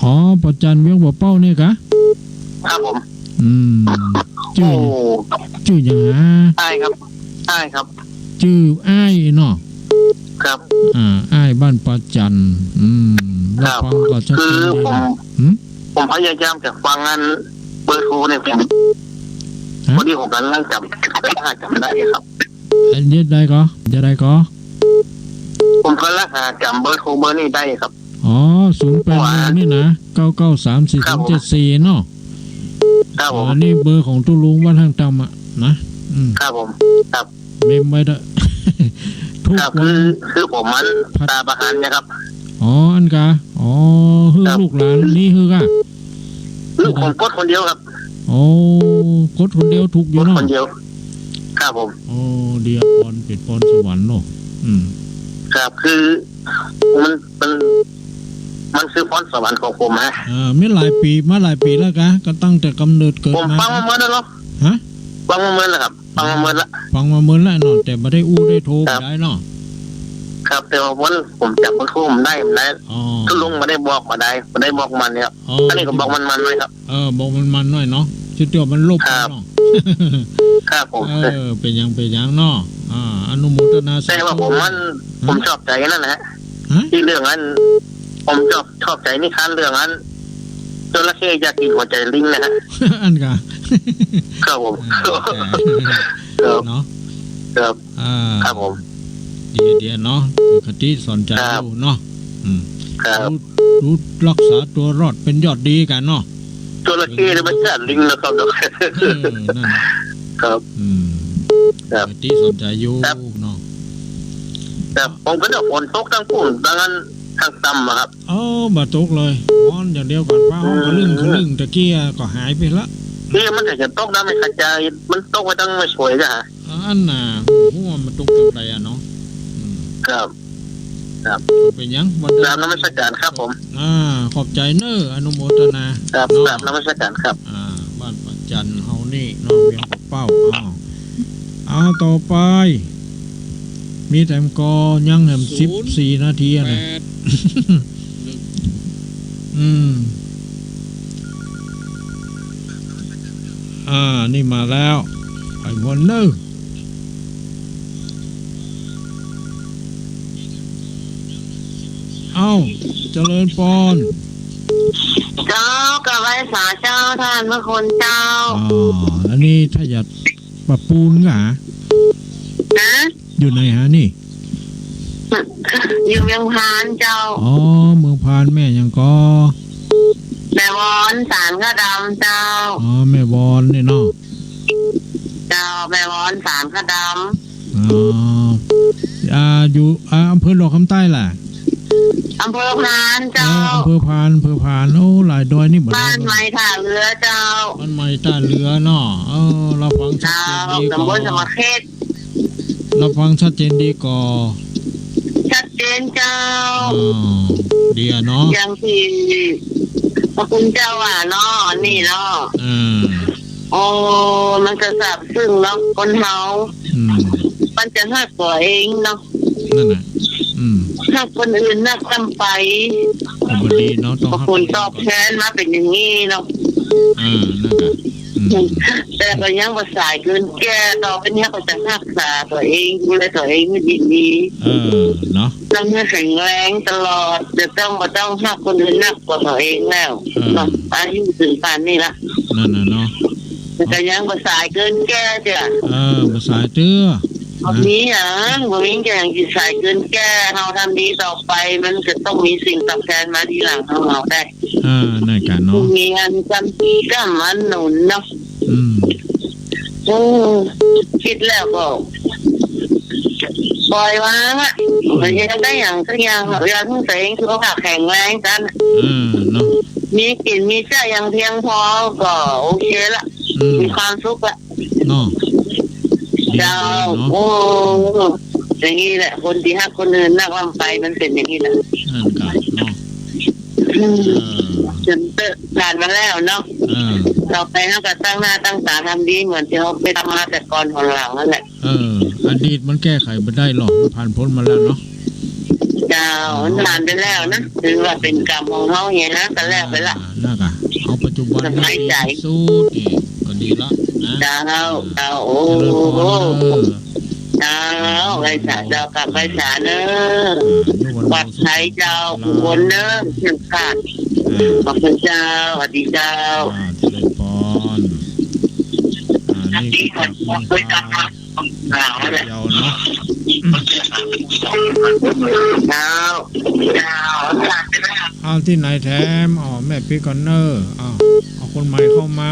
อ๋อ ประจันเวียงบ่าเป้านี่กะ ครับผม อืม จื้อ โอ้ จื้อหยังหา ใต้ครับ ใต้ครับ จื้ออ้ายเนาะ ครับ อ่า อ้ายบ้านประจัน อืม ครับ รับฟังก็ชัดเจนดีนะ คือผม หืม ผมพยายามจะฟังอันเบอร์โทรเนี่ย ผม ฮะ พอดีผมกำลังจ๋ำ หาจ๋ำบ่ได้ครับ อันนี้ได้ก่อ จะได้ก่อ ผมกำลังหาจ๋ำเบอร์โทรเบอร์นี้ได้ครับ อ๋อ ศูนย์แปดหนึ่ง นี่นะ เก้าเก้าสาม สี่ศูนย์เจ็ดสี่ เนาะ ครับผม อ๋อ นี่เบอร์ของตุ๊ลุงวัดห้างตำอะนะ อืม ครับผม ครับ เมมไว้เต๊อะ ทุกวัน ครับ คือ คือผมมัน ผัด ตาประหารนะครับ อ๋อ อันกะ อ๋อ หื้อ ครับ ลูกหลานนี่หื้อกะ ลูกผมกดคนเดียวครับ โอ้ กดคนเดียวถูกอยู่เนาะ กดคนเดียว ครับผม โอ้ ดีอะ ปอน เป๋นปอนสวรรค์เนาะ อืม ครับ คือ มัน มัน มันคือพรสวรรค์ของผมฮะ อ่า มีหลายปี๋ มาหลายปี๋แล้วกะ ก็ตั้งแต่กำเนิดเกิดมา ผมฟังมาเมินแล้วเนาะ ฮะ ฟังมาเมินแล้วครับ ฟังมาเมินละ ฟังมาเมินแล้วเนาะ แต่บ่ได้อู้ได้โทร ครับ บ่ได้เนาะ ครับ แต่ว่าวันผมจ๋ำเบอร์โทรบ่ได้ บ่ได้ อ๋อ ตุ๊ลุงบ่ได้บอก บ่ได้ บ่ได้บอกมันเนี่ย อ๋อ อันนี้ก็บอกมันๆ ไว้ครับ เออ บอกมันๆ หน้อยเนาะ จุดเดียวมันลบ ครับ เนาะ ครับผม เออ เป๋นหยัง เป๋นหยังเนาะ อ่า อนุโมทนาสาธุ แต่ว่าผมมัน ฮะ ผมชอบใจ๋นั่นนะฮะ ฮะ ตี้เรื่องอัน ผมชอบ ชอบใจ๋นิทานเรื่องอัน จระเข้อยากกิ๋นหัวใจ๋ลิงนะฮะ อันกะ ครับผม อ่า ครับ เนาะ ครับ อ่า ครับผม ดี ดีเนาะ คติสอนใจ๋ ครับ อยู่เนาะ อืม ครับ รู้ รู้รักษาตั๋วรอดเป๋นยอดดีกั๋นเนาะ จระเข้เนี่ยมันกัดลิงนะครับ เออ นั่น ครับ อืม ครับ คติสอนใจ๋อยู่ ครับ เนาะ ครับ ผมก็ได้ฝนตกตั้งปู๊น ดังนั้น ห้างตำอะครับ เออ บ่ตกเลย ฮ้อนอย่างเดียวกั๋น ฟ้าฮ้อง อืม กะลึ่งกะลึ่ง ตะกี้ก็หายไปละ นี่มันก็จะตกนะ ไม่เข้าใจ มันตกไปตั้งไม่สวยจ้ะ อันน่ะ โอ้โห มันตกตรงใดอะเนาะ อืม ครับ ครับ บ่เป๋นหยัง บ่เป๋นหยัง กราบนมัสการครับผม อ่า ขอบใจ๋เน้อ อนุโมทนา ครับ เนาะ กราบนมัสการครับ อ่า บ้านป่าจันเฮานี่เนาะ เวียงป่าเป้า อ้าว เอาต่อไป มีแถมก่อ ยังแถม ศูนย์ สิบสี่นาทีอะนะ แปด หนึ่ง อืม อ่า นี่มาแล้ว ไปม่วนเน้อ เอ้า เจริญปอน เจ้า กราบไหว้สาเจ้า ต้านพระคุณเจ้า อ๋อ อันนี้ถ้าอยากปะปูนกะ ฮะ อยู่ไหนฮะนี่ อยู่เมืองพานเจ้า อ๋อ เมืองพาน แม่หยังก่อ แม่วอนสานข้าวดำเจ้า อ๋อ แม่วอนนี่เนาะ เจ้า แม่วอนสานข้าวดำ อ๋อ อ่า อยู่ อ่า อำเภอหลวงคำใต้ล่ะ อำเภอพานเจ้า เออ อำเภอพาน อำเภอพาน โอ้ หลายดอยนี่บ่ได้ บ้านใหม่ท่าเรือเจ้า บ้านใหม่ท่าเรือเนาะ เออ รับฟังชัดเจนดีก่อ เจ้า ตำบลสะหมอเขต รับฟังชัดเจนดีก่อ ชัดเจนเจ้า อ๋อ ดีอะเนาะ อย่างตี้พระคุณเจ้าว่าเนาะ อันนี้เนาะ อ่า โอ้ มันก็ซาบซึ้งเนาะ คนเฮา อืม มันจะฮักตั๋วเองเนาะ นั่นน่ะ อืม ฮักคนอื่นนักล้ำไป ก็บ่ดีเนาะ ต้องฮักตั๋วเองก่อน ผลตอบแทนมาเป๋นอย่างนี้เนาะ อ่า นั่นน่ะ อืม แต่ก็ยังบ่สายเกินแก้ ต่อไปเนี้ยก็จะฮักษาตั๋วเอง ดูแลตั๋วเองหื้อดีๆ เออ เนาะ ต้องหื้อแข็งแรงตลอด จะต้อง บ่ต้องฮักคนอื่นนักกว่าตั๋วเองแล้ว เออ เนาะ อายุเถิงป่านนี้ละ นั่นน่ะเนาะ แต่ก็ยังบ่สายเกินแก้เตื้อ เออ บ่สายเตื้อ บ่มีหยัง บ่มีหยังสิสายเกินแก้ เฮาทำดีต่อไป มันจะต้องมีสิ่งตอบแทนมาทีหลังของเฮาได้ อ่า นั่นกะเนาะ มีอันกำ มีกำอันหนุนเนาะ อืม อืม กึ๊ดแล้วก็ ปล่อยวางอะ อืม บ่อยากได้หยังสักอย่าง อยากหื้อตั๋วเองสุขภาพแข็งแรงซั่น อ่า เนาะ มีกิ๋นมีใจ๊อย่างเพียงพอก็โอเคละ อืม มีความสุขละ เนาะ เจ้า ดีเนาะ โอ้ อย่างนี้แหละ คนตี้ฮักคนอื่นนักล้ำไป มันเป๋นอย่างนี้แหละ นั่นกะเนาะ อืม เออ เถิงเตื้อ ผ่านมาแล้วเนาะ เออ ต่อไปเฮาก็ตั้งหน้าตั้งต๋าทำดี เหมือนตี้เฮาเป๋นมาแต่ก่อนหนหลังนั่นแหละ เออ อดีตมันแก้ไขบ่ได้หรอก มันผ่านป๊นมาแล้วเนาะ เจ้า มันผ่านไปแล้วนะ ถือว่าเป๋นกรรมของเฮาไงนะ ก็แล้วไปละ อ่า นั่นกะ เอาปัจจุบัน สบายใจ๋ นี้ดีสุดนี่ก็ดีละนะ เจ้า เจ้า โอ้ เจริญปอนเน้อ เจ้า ไหว้สาเจ้า กราบไหว้สาเน้อ อ่า ปลอดภัยเจ้า ทุกคนเน้อ เจ้าค่ะ อ่า ขอบคุณเจ้า สวัสดีเจ้า อ่า เจริญปอน อ่า นี่ก็จากเมืองพาน เจ้าเนาะ เจ้า เจ้า เอาตี้ไหนแถม เอาแม่ปิ๊กก่อนเน้อ เอา เอาคนใหม่เข้ามา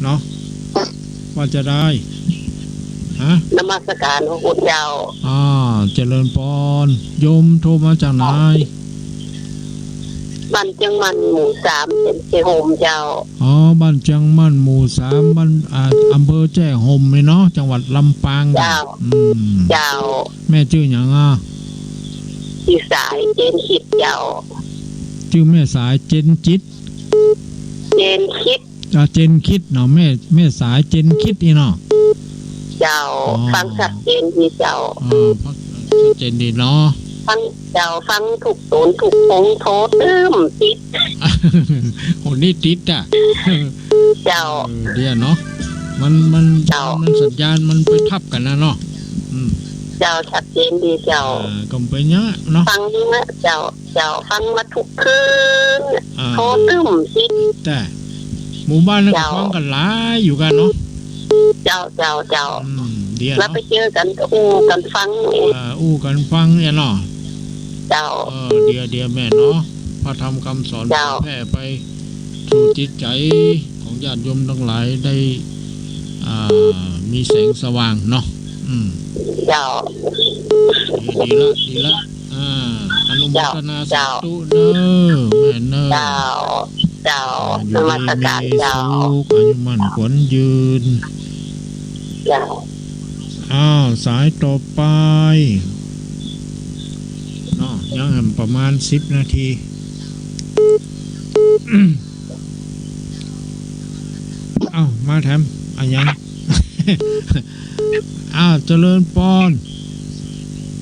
เนาะ ว่าจะได้ ฮะ นมัสการพระคุณเจ้า อ่า เจริญปอน โยมโทรมาจากไหน บ้านเจียงมั่น หมู่สาม แจ้ห่มเจ้า อ๋อ บ้านเจียงมั่น หมู่สาม บ้าน อ่า อำเภอแจ้ห่มนี่เนาะ จังหวัดลำปาง เจ้า อืม เจ้า แม่จื้อหยังอ่ะ จื้อสาย เจนคิดเจ้า จื้อแม่สาย เจนจิต เจนคิด อ่า เจนคิดเนาะ แม่ แม่สายเจนคิดนี่เนาะ เจ้า อ๋อ ฟังชัดเจนดีเจ้า อ่า ฟังชัดเจนดีเนาะ ฟัง เจ้า ฟังถูกตูนถูกคง โทรตึ้มติด โห นี่ติดอ่ะ เจ้า เออ เดี๋ยวเนาะ มัน มัน เจ้า มันสัญญาณมันไปทับกั๋นนะเนาะ อืม เจ้า ชัดเจนดีเจ้า อ่า ก็บ่เป๋นหยังเนาะ ฟังนะเจ้า เจ้า ฟังมาทุกคืน อ่า โทรตึ้มติด แต่หมู่บ้านนั้นก็ เจ้า ฟังกั๋นหลายอยู่กั๋นเนาะ เจ้า เจ้า เจ้า อืม เดี๋ยว แล้ว เนาะ ไปเจอกั๋นก็อู้กั๋นฟัง อ่า อู้กั๋นฟังเนี่ยเนาะ เจ้า เออ เดี๋ยว เดี๋ยวแม่เนาะ พระธรรมคำสอน เจ้า เผยแผ่ไปสู่จิตใจ๋ของญาติโยมตังหลายได้ อ่า มีแสงสว่างเนาะ อืม เจ้า ดี ดีละ ดีละ อ่า อนุโมทนา เจ้า สาธุเน้อ แม่เน้อ เจ้า เจ้า อ่า อยู่ดีมีสุข อายุมั่นขวัญยืน เจ้า อ้าว สายต่อไปเนาะ ยังประมาณสิบนาที อ้าว มาแถม อะหยัง อ้าว เจริญปอน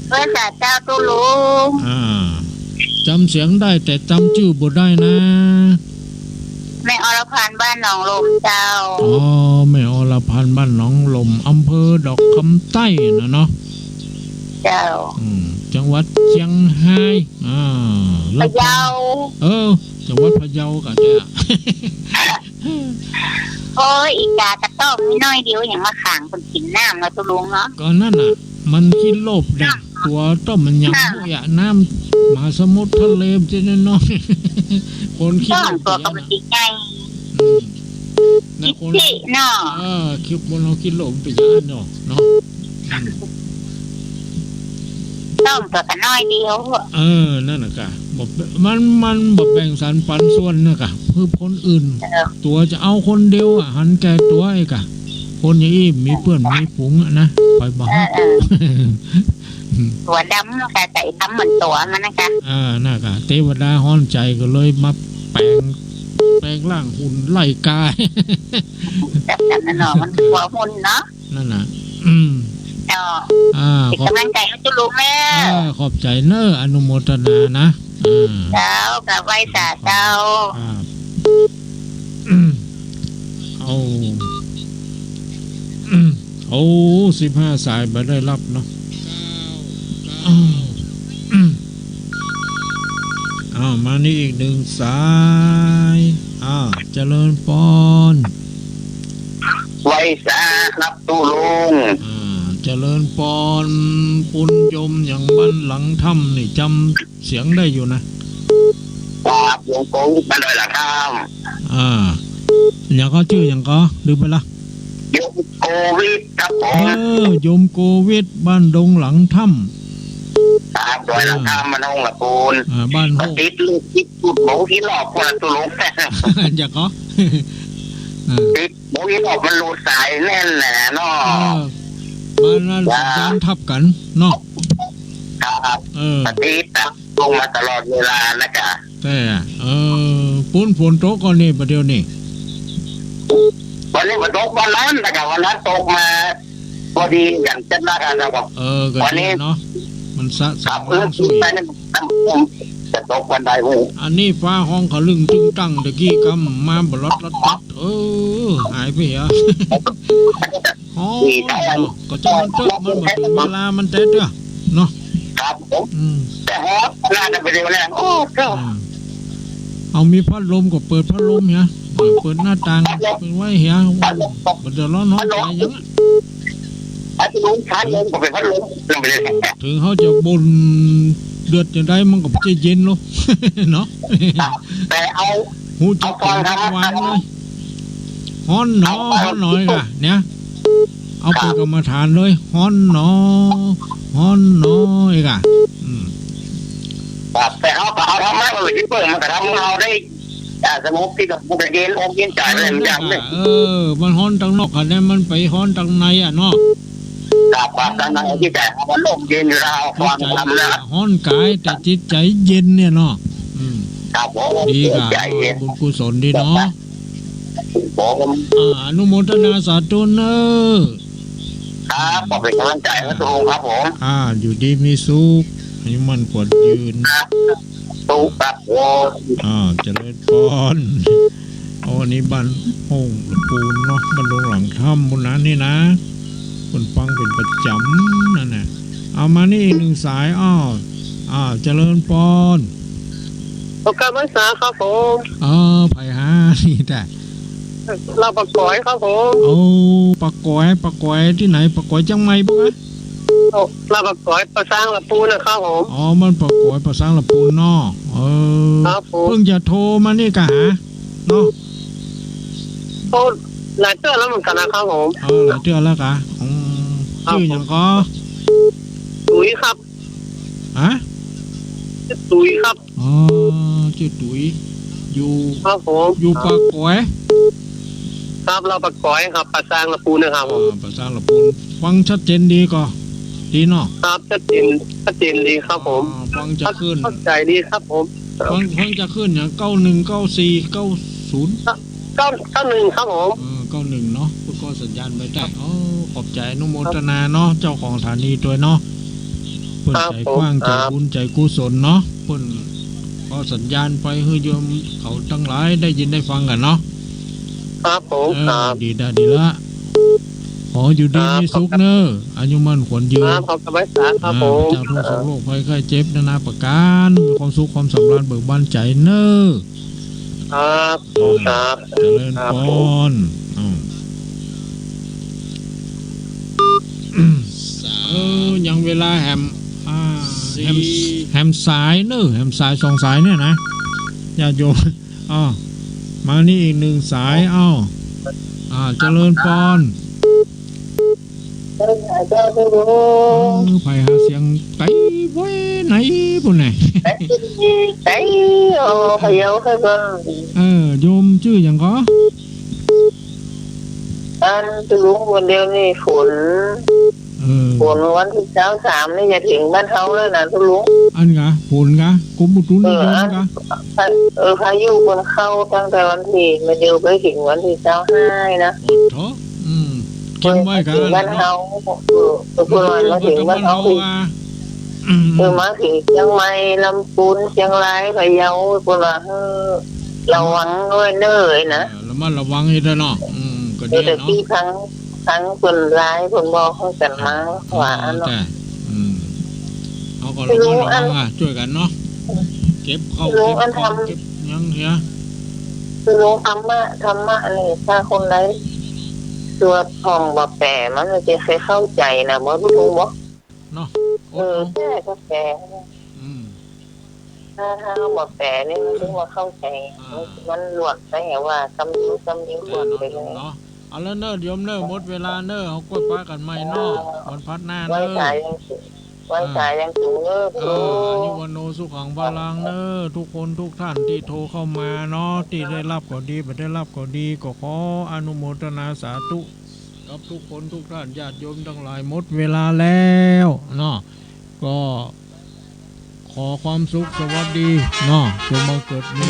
ไหว้สาเจ้าตุ๊ลุง อ่า จำเสียงได้แต่จำจื้อบ่ได้นะ แม่อรพันธ์บ้านหนองลมเจ้า อ๋อ แม่อรพันธ์บ้านหนองลม อำเภอดอกคำใต้นะเนาะ เจ้า อืม จังหวัดเชียงฮาย อ่า แล้ว พะเยา เออ จังหวัดพะเยาก็ได้ โอ้ย อีกากระต้อมมีน้อยเดียว ยังมาขังคนกิ๋นน้ำเนาะตุ๊ลุงเนาะ ก็นั่นน่ะ มันขี้โลภเนี่ย ตัวต้อมมันยัง ค่ะ มุ้ยอะ น้ำมหาสมุทรทะเลมันจะน้อยๆ คนขี้โลภ ต้อมตัวก็มันสิใหญ่ อืม นะ คนขี้เนาะ เออ ขี้ คนเฮาขี้โลภมันเป็นอย่างนั้นเนาะ เนาะ อืม ต้อมตัวก็น้อยเดียว เออ นั่นน่ะกะ บ่ มัน มันบ่แบ่งสรรปันส่วนน่ะกะ คือคนอื่น เออ ตัวจะเอาคนเดียวอะ หันแก่ตั๋วไอ้กะ คนอย่างอี้มีเปื้อนมีฝูงอะนะ ไปบ่ เออ เออ ตั๋วดำเนาะกะ ใจ๋ดำเหมือนตั๋วมันนะกะ อ่า น่ะกะ เตวดาฮ้อนใจ๋ก็เลยมาแป๋ง แป๋งร่างหุ่นไล่กา แบบนั้นน่ะเนาะ มันตั๋วหุ่นเนาะ นั่นน่ะ อืม เจ้า อ่า เป็นก๋ำลังใจ๋หื้อตุ๊ลุงเน้อ อ่า ขอบใจ๋เน้อ อนุโมทนานะ อ่า เจ้า กราบไหว้สาเจ้า อ่า อืม เอา อืม โอ้ สิบห้าสายบ่ได้ฮับเนาะ อ้าว อืม อ้าว มานี่อีกหนึ่งสาย อ้าว เจริญปอน ไหว้สาครับตุ๊ลุง อ่า เจริญปอน ปุณโยมอย่างบ้านหลังถ้ำนี่จำเสียงได้อยู่นะ ครับ โยมโกวิทบ้านดอยหลังถ้ำ อ่า อย่างก็จื้ออย่างก็ ลืมไปละ โยมโกวิทครับผม เออ โยมโกวิทบ้านดงหลังถ้ำ ครับ ดอยหลังถ้ำ อ่า บ้านห้องละปูน อ่า บ้านห้อง ติดลูกติดจุดหมูที่รอบคนละตุ๊ลุง อย่างก็ อ่า ติดหมูที่รอบมันหลุดสายแน่นแหละเนาะ เออ บ้านนั้น จ้า สัญญาณทับกั๋นเนาะ ครับ เออ ติดอะ ลงมาตลอดเวลานะกะ แต่ เออ ปู๊นฝนตกก่อนนี่ บ่าเดี่ยวนี้ วันนี้ฝนตกวันนั้นนะกะ วันนั้นตกมา พอดีอย่างเช่นนั้นนะครับ เออ ก็ วันนี้ ดีเนาะ มันสะสม ครับ น้ำซุย เออ ไปนั่น จะตกวันใดฮู้ อันนี้ฟ้าฮ้องขะลึ่งตึงตัง ตะกี้กำมาบ่ลอดลอดตัด เออ หายไปเหรอ อ๋อ ดีครับ เนาะ ก็จะมันเต๊อะ มันบ่ถึงเวลามันแต๊เตื้อเนาะ ครับผม อืม แต่ฮอตน่าจะไปเร็วแล้ว โอ้ เจ้า อ่า เอามีพัดลมก็เปิดพัดลมเหีย เปิดหน้าต่าง พัดลม เปิดไว้เหีย พัดลม บ่เดือดร้อนฮ้อนใจ๋หยังอะ พัดลม พัดลมก็เป็นพัดลม ลงไปเลย ถึงเฮาจะบ่นเดือดจะใดมันก็จะเย็นลง เนาะ ครับ แต่เอา ฮู้จัก เอาฟังธรรมะ หวานเลย ฮ้อนหนอ ฮ้อนหนออีกอะ เนี่ย เอาไป ครับ กรรมฐานเลย ฮ้อนหนอ ฮ้อนหนออีกอะ อืม ครับ แต่เอา เอาธรรมะมาไว้ตี้เปิ้น มันก็ทำให้เฮาได้ อ่า สงบจิต มันก็เย็นอกเย็นใจ๋ไปเลย มันอย่างหนึ่ง เออ มันฮ้อนตังนอกอะเนี่ย มันไปฮ้อนตังในอะเนาะ ครับ ครับ ตังในจิตใจ๋มันร่มเย็นอยู่แล้ว ฟังธรรมแล้ว ฮ้อนกายแต่จิตใจ๋เย็นเนี่ยเนาะ อืม ครับผม ดีกะ จิตใจ๋เย็น บุญกุศลดีเนาะ ครับผม อ่า อนุโมทนาสาธุเน้อ ครับ ขอเป็นกำลังใจให้ทุกคนครับผม อ่า อยู่ดีมีสุข อายุมั่นขวัญยืน ครับ สุขครับผม อ่า เจริญปอน โอ้ นี่บ้านห้องละปูนเนาะ บ้านดงหลังถ้ำบุญนั้นนี่นะ คนฟังเป็นประจ๋ำนั่นน่ะ เอามานี่อีกหนึ่งสาย อ้าว อ้าว เจริญปอน โอกาสพรรษาครับผม เออ ไผหานี่แต่ ลาวป่าก๋อยครับผม โอ้ ป่าก๋อย ป่าก๋อยตี้ไหน ป่าก๋อยเจียงใหม่ปะกะ โอ้ ลาวป่าก๋อย ป่าซางละปูนนะครับผม อ๋อ มันป่าก๋อย ป่าซางละปูนเนาะ เออ ครับผม เพิ่งจะโทรมานี่กะหา เนาะ โอ้ หลายเตื้อแล้วเหมือนกั๋นนะครับผม เออ หลายเตื้อแล้วกะ อืม ครับ จื้อหยังก็ ตุ๋ยครับ ฮะ จื้อตุ๋ยครับ อ๋อ จื้อตุ๋ย อยู่ ครับผม อยู่ป่าก๋อย ครับ ลาวป่าก๋อยครับ ป่าซางละปูนนะครับผม อ่า ป่าซางละปูน ฟังชัดเจนดีก่อ ดีเนาะ ครับ ชัดเจน ชัดเจนดีครับผม อ่า ฟังจากคลื่น เข้าใจ๋ดีครับผม ฟัง ฟังจากคลื่นอย่าง เก้าหนึ่ง เก้าสี่ เก้าศูนย์ เก้า เก้าหนึ่ง ครับผม เออ เก้าหนึ่ง เนาะ เปิ้นก็สัญญาณไปได้ อ๋อ ขอบใจ๋ อนุโมทนาเนาะ เจ้าของสถานีตวยเนาะ เปิ้น ครับผม ใจ๋กว้าง ครับ ใจ๋บุญ ใจ๋กุศลเนาะ เปิ้นก็สัญญาณไปหื้อโยมเขาตังหลายได้ยินได้ฟังกั๋นเนาะ ครับผม เออ ครับ ดีละ ดีละ ขออยู่ดี ครับ มีสุขเน่อ อายุมั่นขวัญยืน ครับ ขอบคุณครับ ครับผม อ่า พระเจ้าทุกข์โศกโรคภัยไข้เจ็บนานาประก๋าน มีความสุขความสำราญเบิกบานใจ๋เน่อ ครับผม ครับ เจริญ ครับผม ปอน อืม เออ ยังเวลาแหม อ่า สี่ แหม แหมสายเน่อ แหมสายสองสายเนี่ยนะ ญาติโยม อ้าว มานี่อีกหนึ่งสาย อ้าว อ่า เจริญปอน เออ เจ้า เจ้า เจ้า เออ ไผหาเสียงไก๋เว้ย ไหนปุ้นแหน่ ไก๋ ไก๋ อ๋อ พะเยา ใครบ้าง เออ โยมจื้อหยังก่อ อันตุ๊ลุง วันเดียวนี่ฝน เออ ฝนวันตี้ซาวสามนี่จะเถิงบ้านเฮาแล้วนะตุ๊ลุง อันกา ฝนกา กรมอุตุนิยมกา เออ อัน เออ พายุมันเข้าตั้งแต่วันตี้ มาเดียวไปเถิงวันตี้ซาวห้านะ โอ้โธ่ อืม เข้มไว้กา เถิงบ้านเฮา เออ เออ เปิ้นว่ามาเถิงบ้านเฮา บ้านเฮา อืม เออ มาเถิงเจียงใหม่ ลำพูน เจียงราย พะเยา เปิ้นว่า เออ ระวังด้วยเน่อนะ เออ ระมัดระวังอีกด้วยเนาะ อืม ก็ดีเนาะ เออ แต่ตี้พัง พังเปิ้นลาย เปิ้นบอกหื้อกั๋นมา เออ ว่าอันเนาะ แต่ อืม เฮาก็ระมัดระวังอ่ะ ตุ๊ลุง อัน จ้วยกั๋นเนาะ เก็บข้าว ตุ๊ลุง เก็บของ อันทำ เก็บหยังเหีย ตุ๊ลุง ธรรมะ ธรรมะนี่ ถ้าคนใดสวดท่องบ่แป๋ มันจะใค่เข้าใจ๋นะ บ่ตุ๊ลุงบ่ เนาะ เออ แป๋ก็แป๋ อืม ถ้า ถ้าเฮาบ่แป๋นี่ มันถึงว่าเข้าใจ๋ อ่า มัน มันหลวดไป ว่ากำนิ้ว กำนิ้วหลวดไปเลย เนาะ เอาละเน่อโยมเน่อ หมดเวลาเน่อ เฮาก้อยปะกั๋นใหม่เนาะ เออ วันพฤหัสหน้าเน่อ ไหว้สายังสูง ไหว้สายังสูงเน่อ เออ ตุ๊ลุง อายุวัณโณสุขังพลังเน่อ ทุกคนทุกท่านตี้โทรเข้ามาเนาะ ตี้ได้ฮับก็ดี บ่ได้ฮับก็ดี ก็ขออนุโมทนาสาธุ กับทุกคนทุกท่าน ญาติโยมตังหลาย หมดเวลาแล้วเนาะ ก็ขอความสุขสวัสดีเนาะ จงบังเกิดมี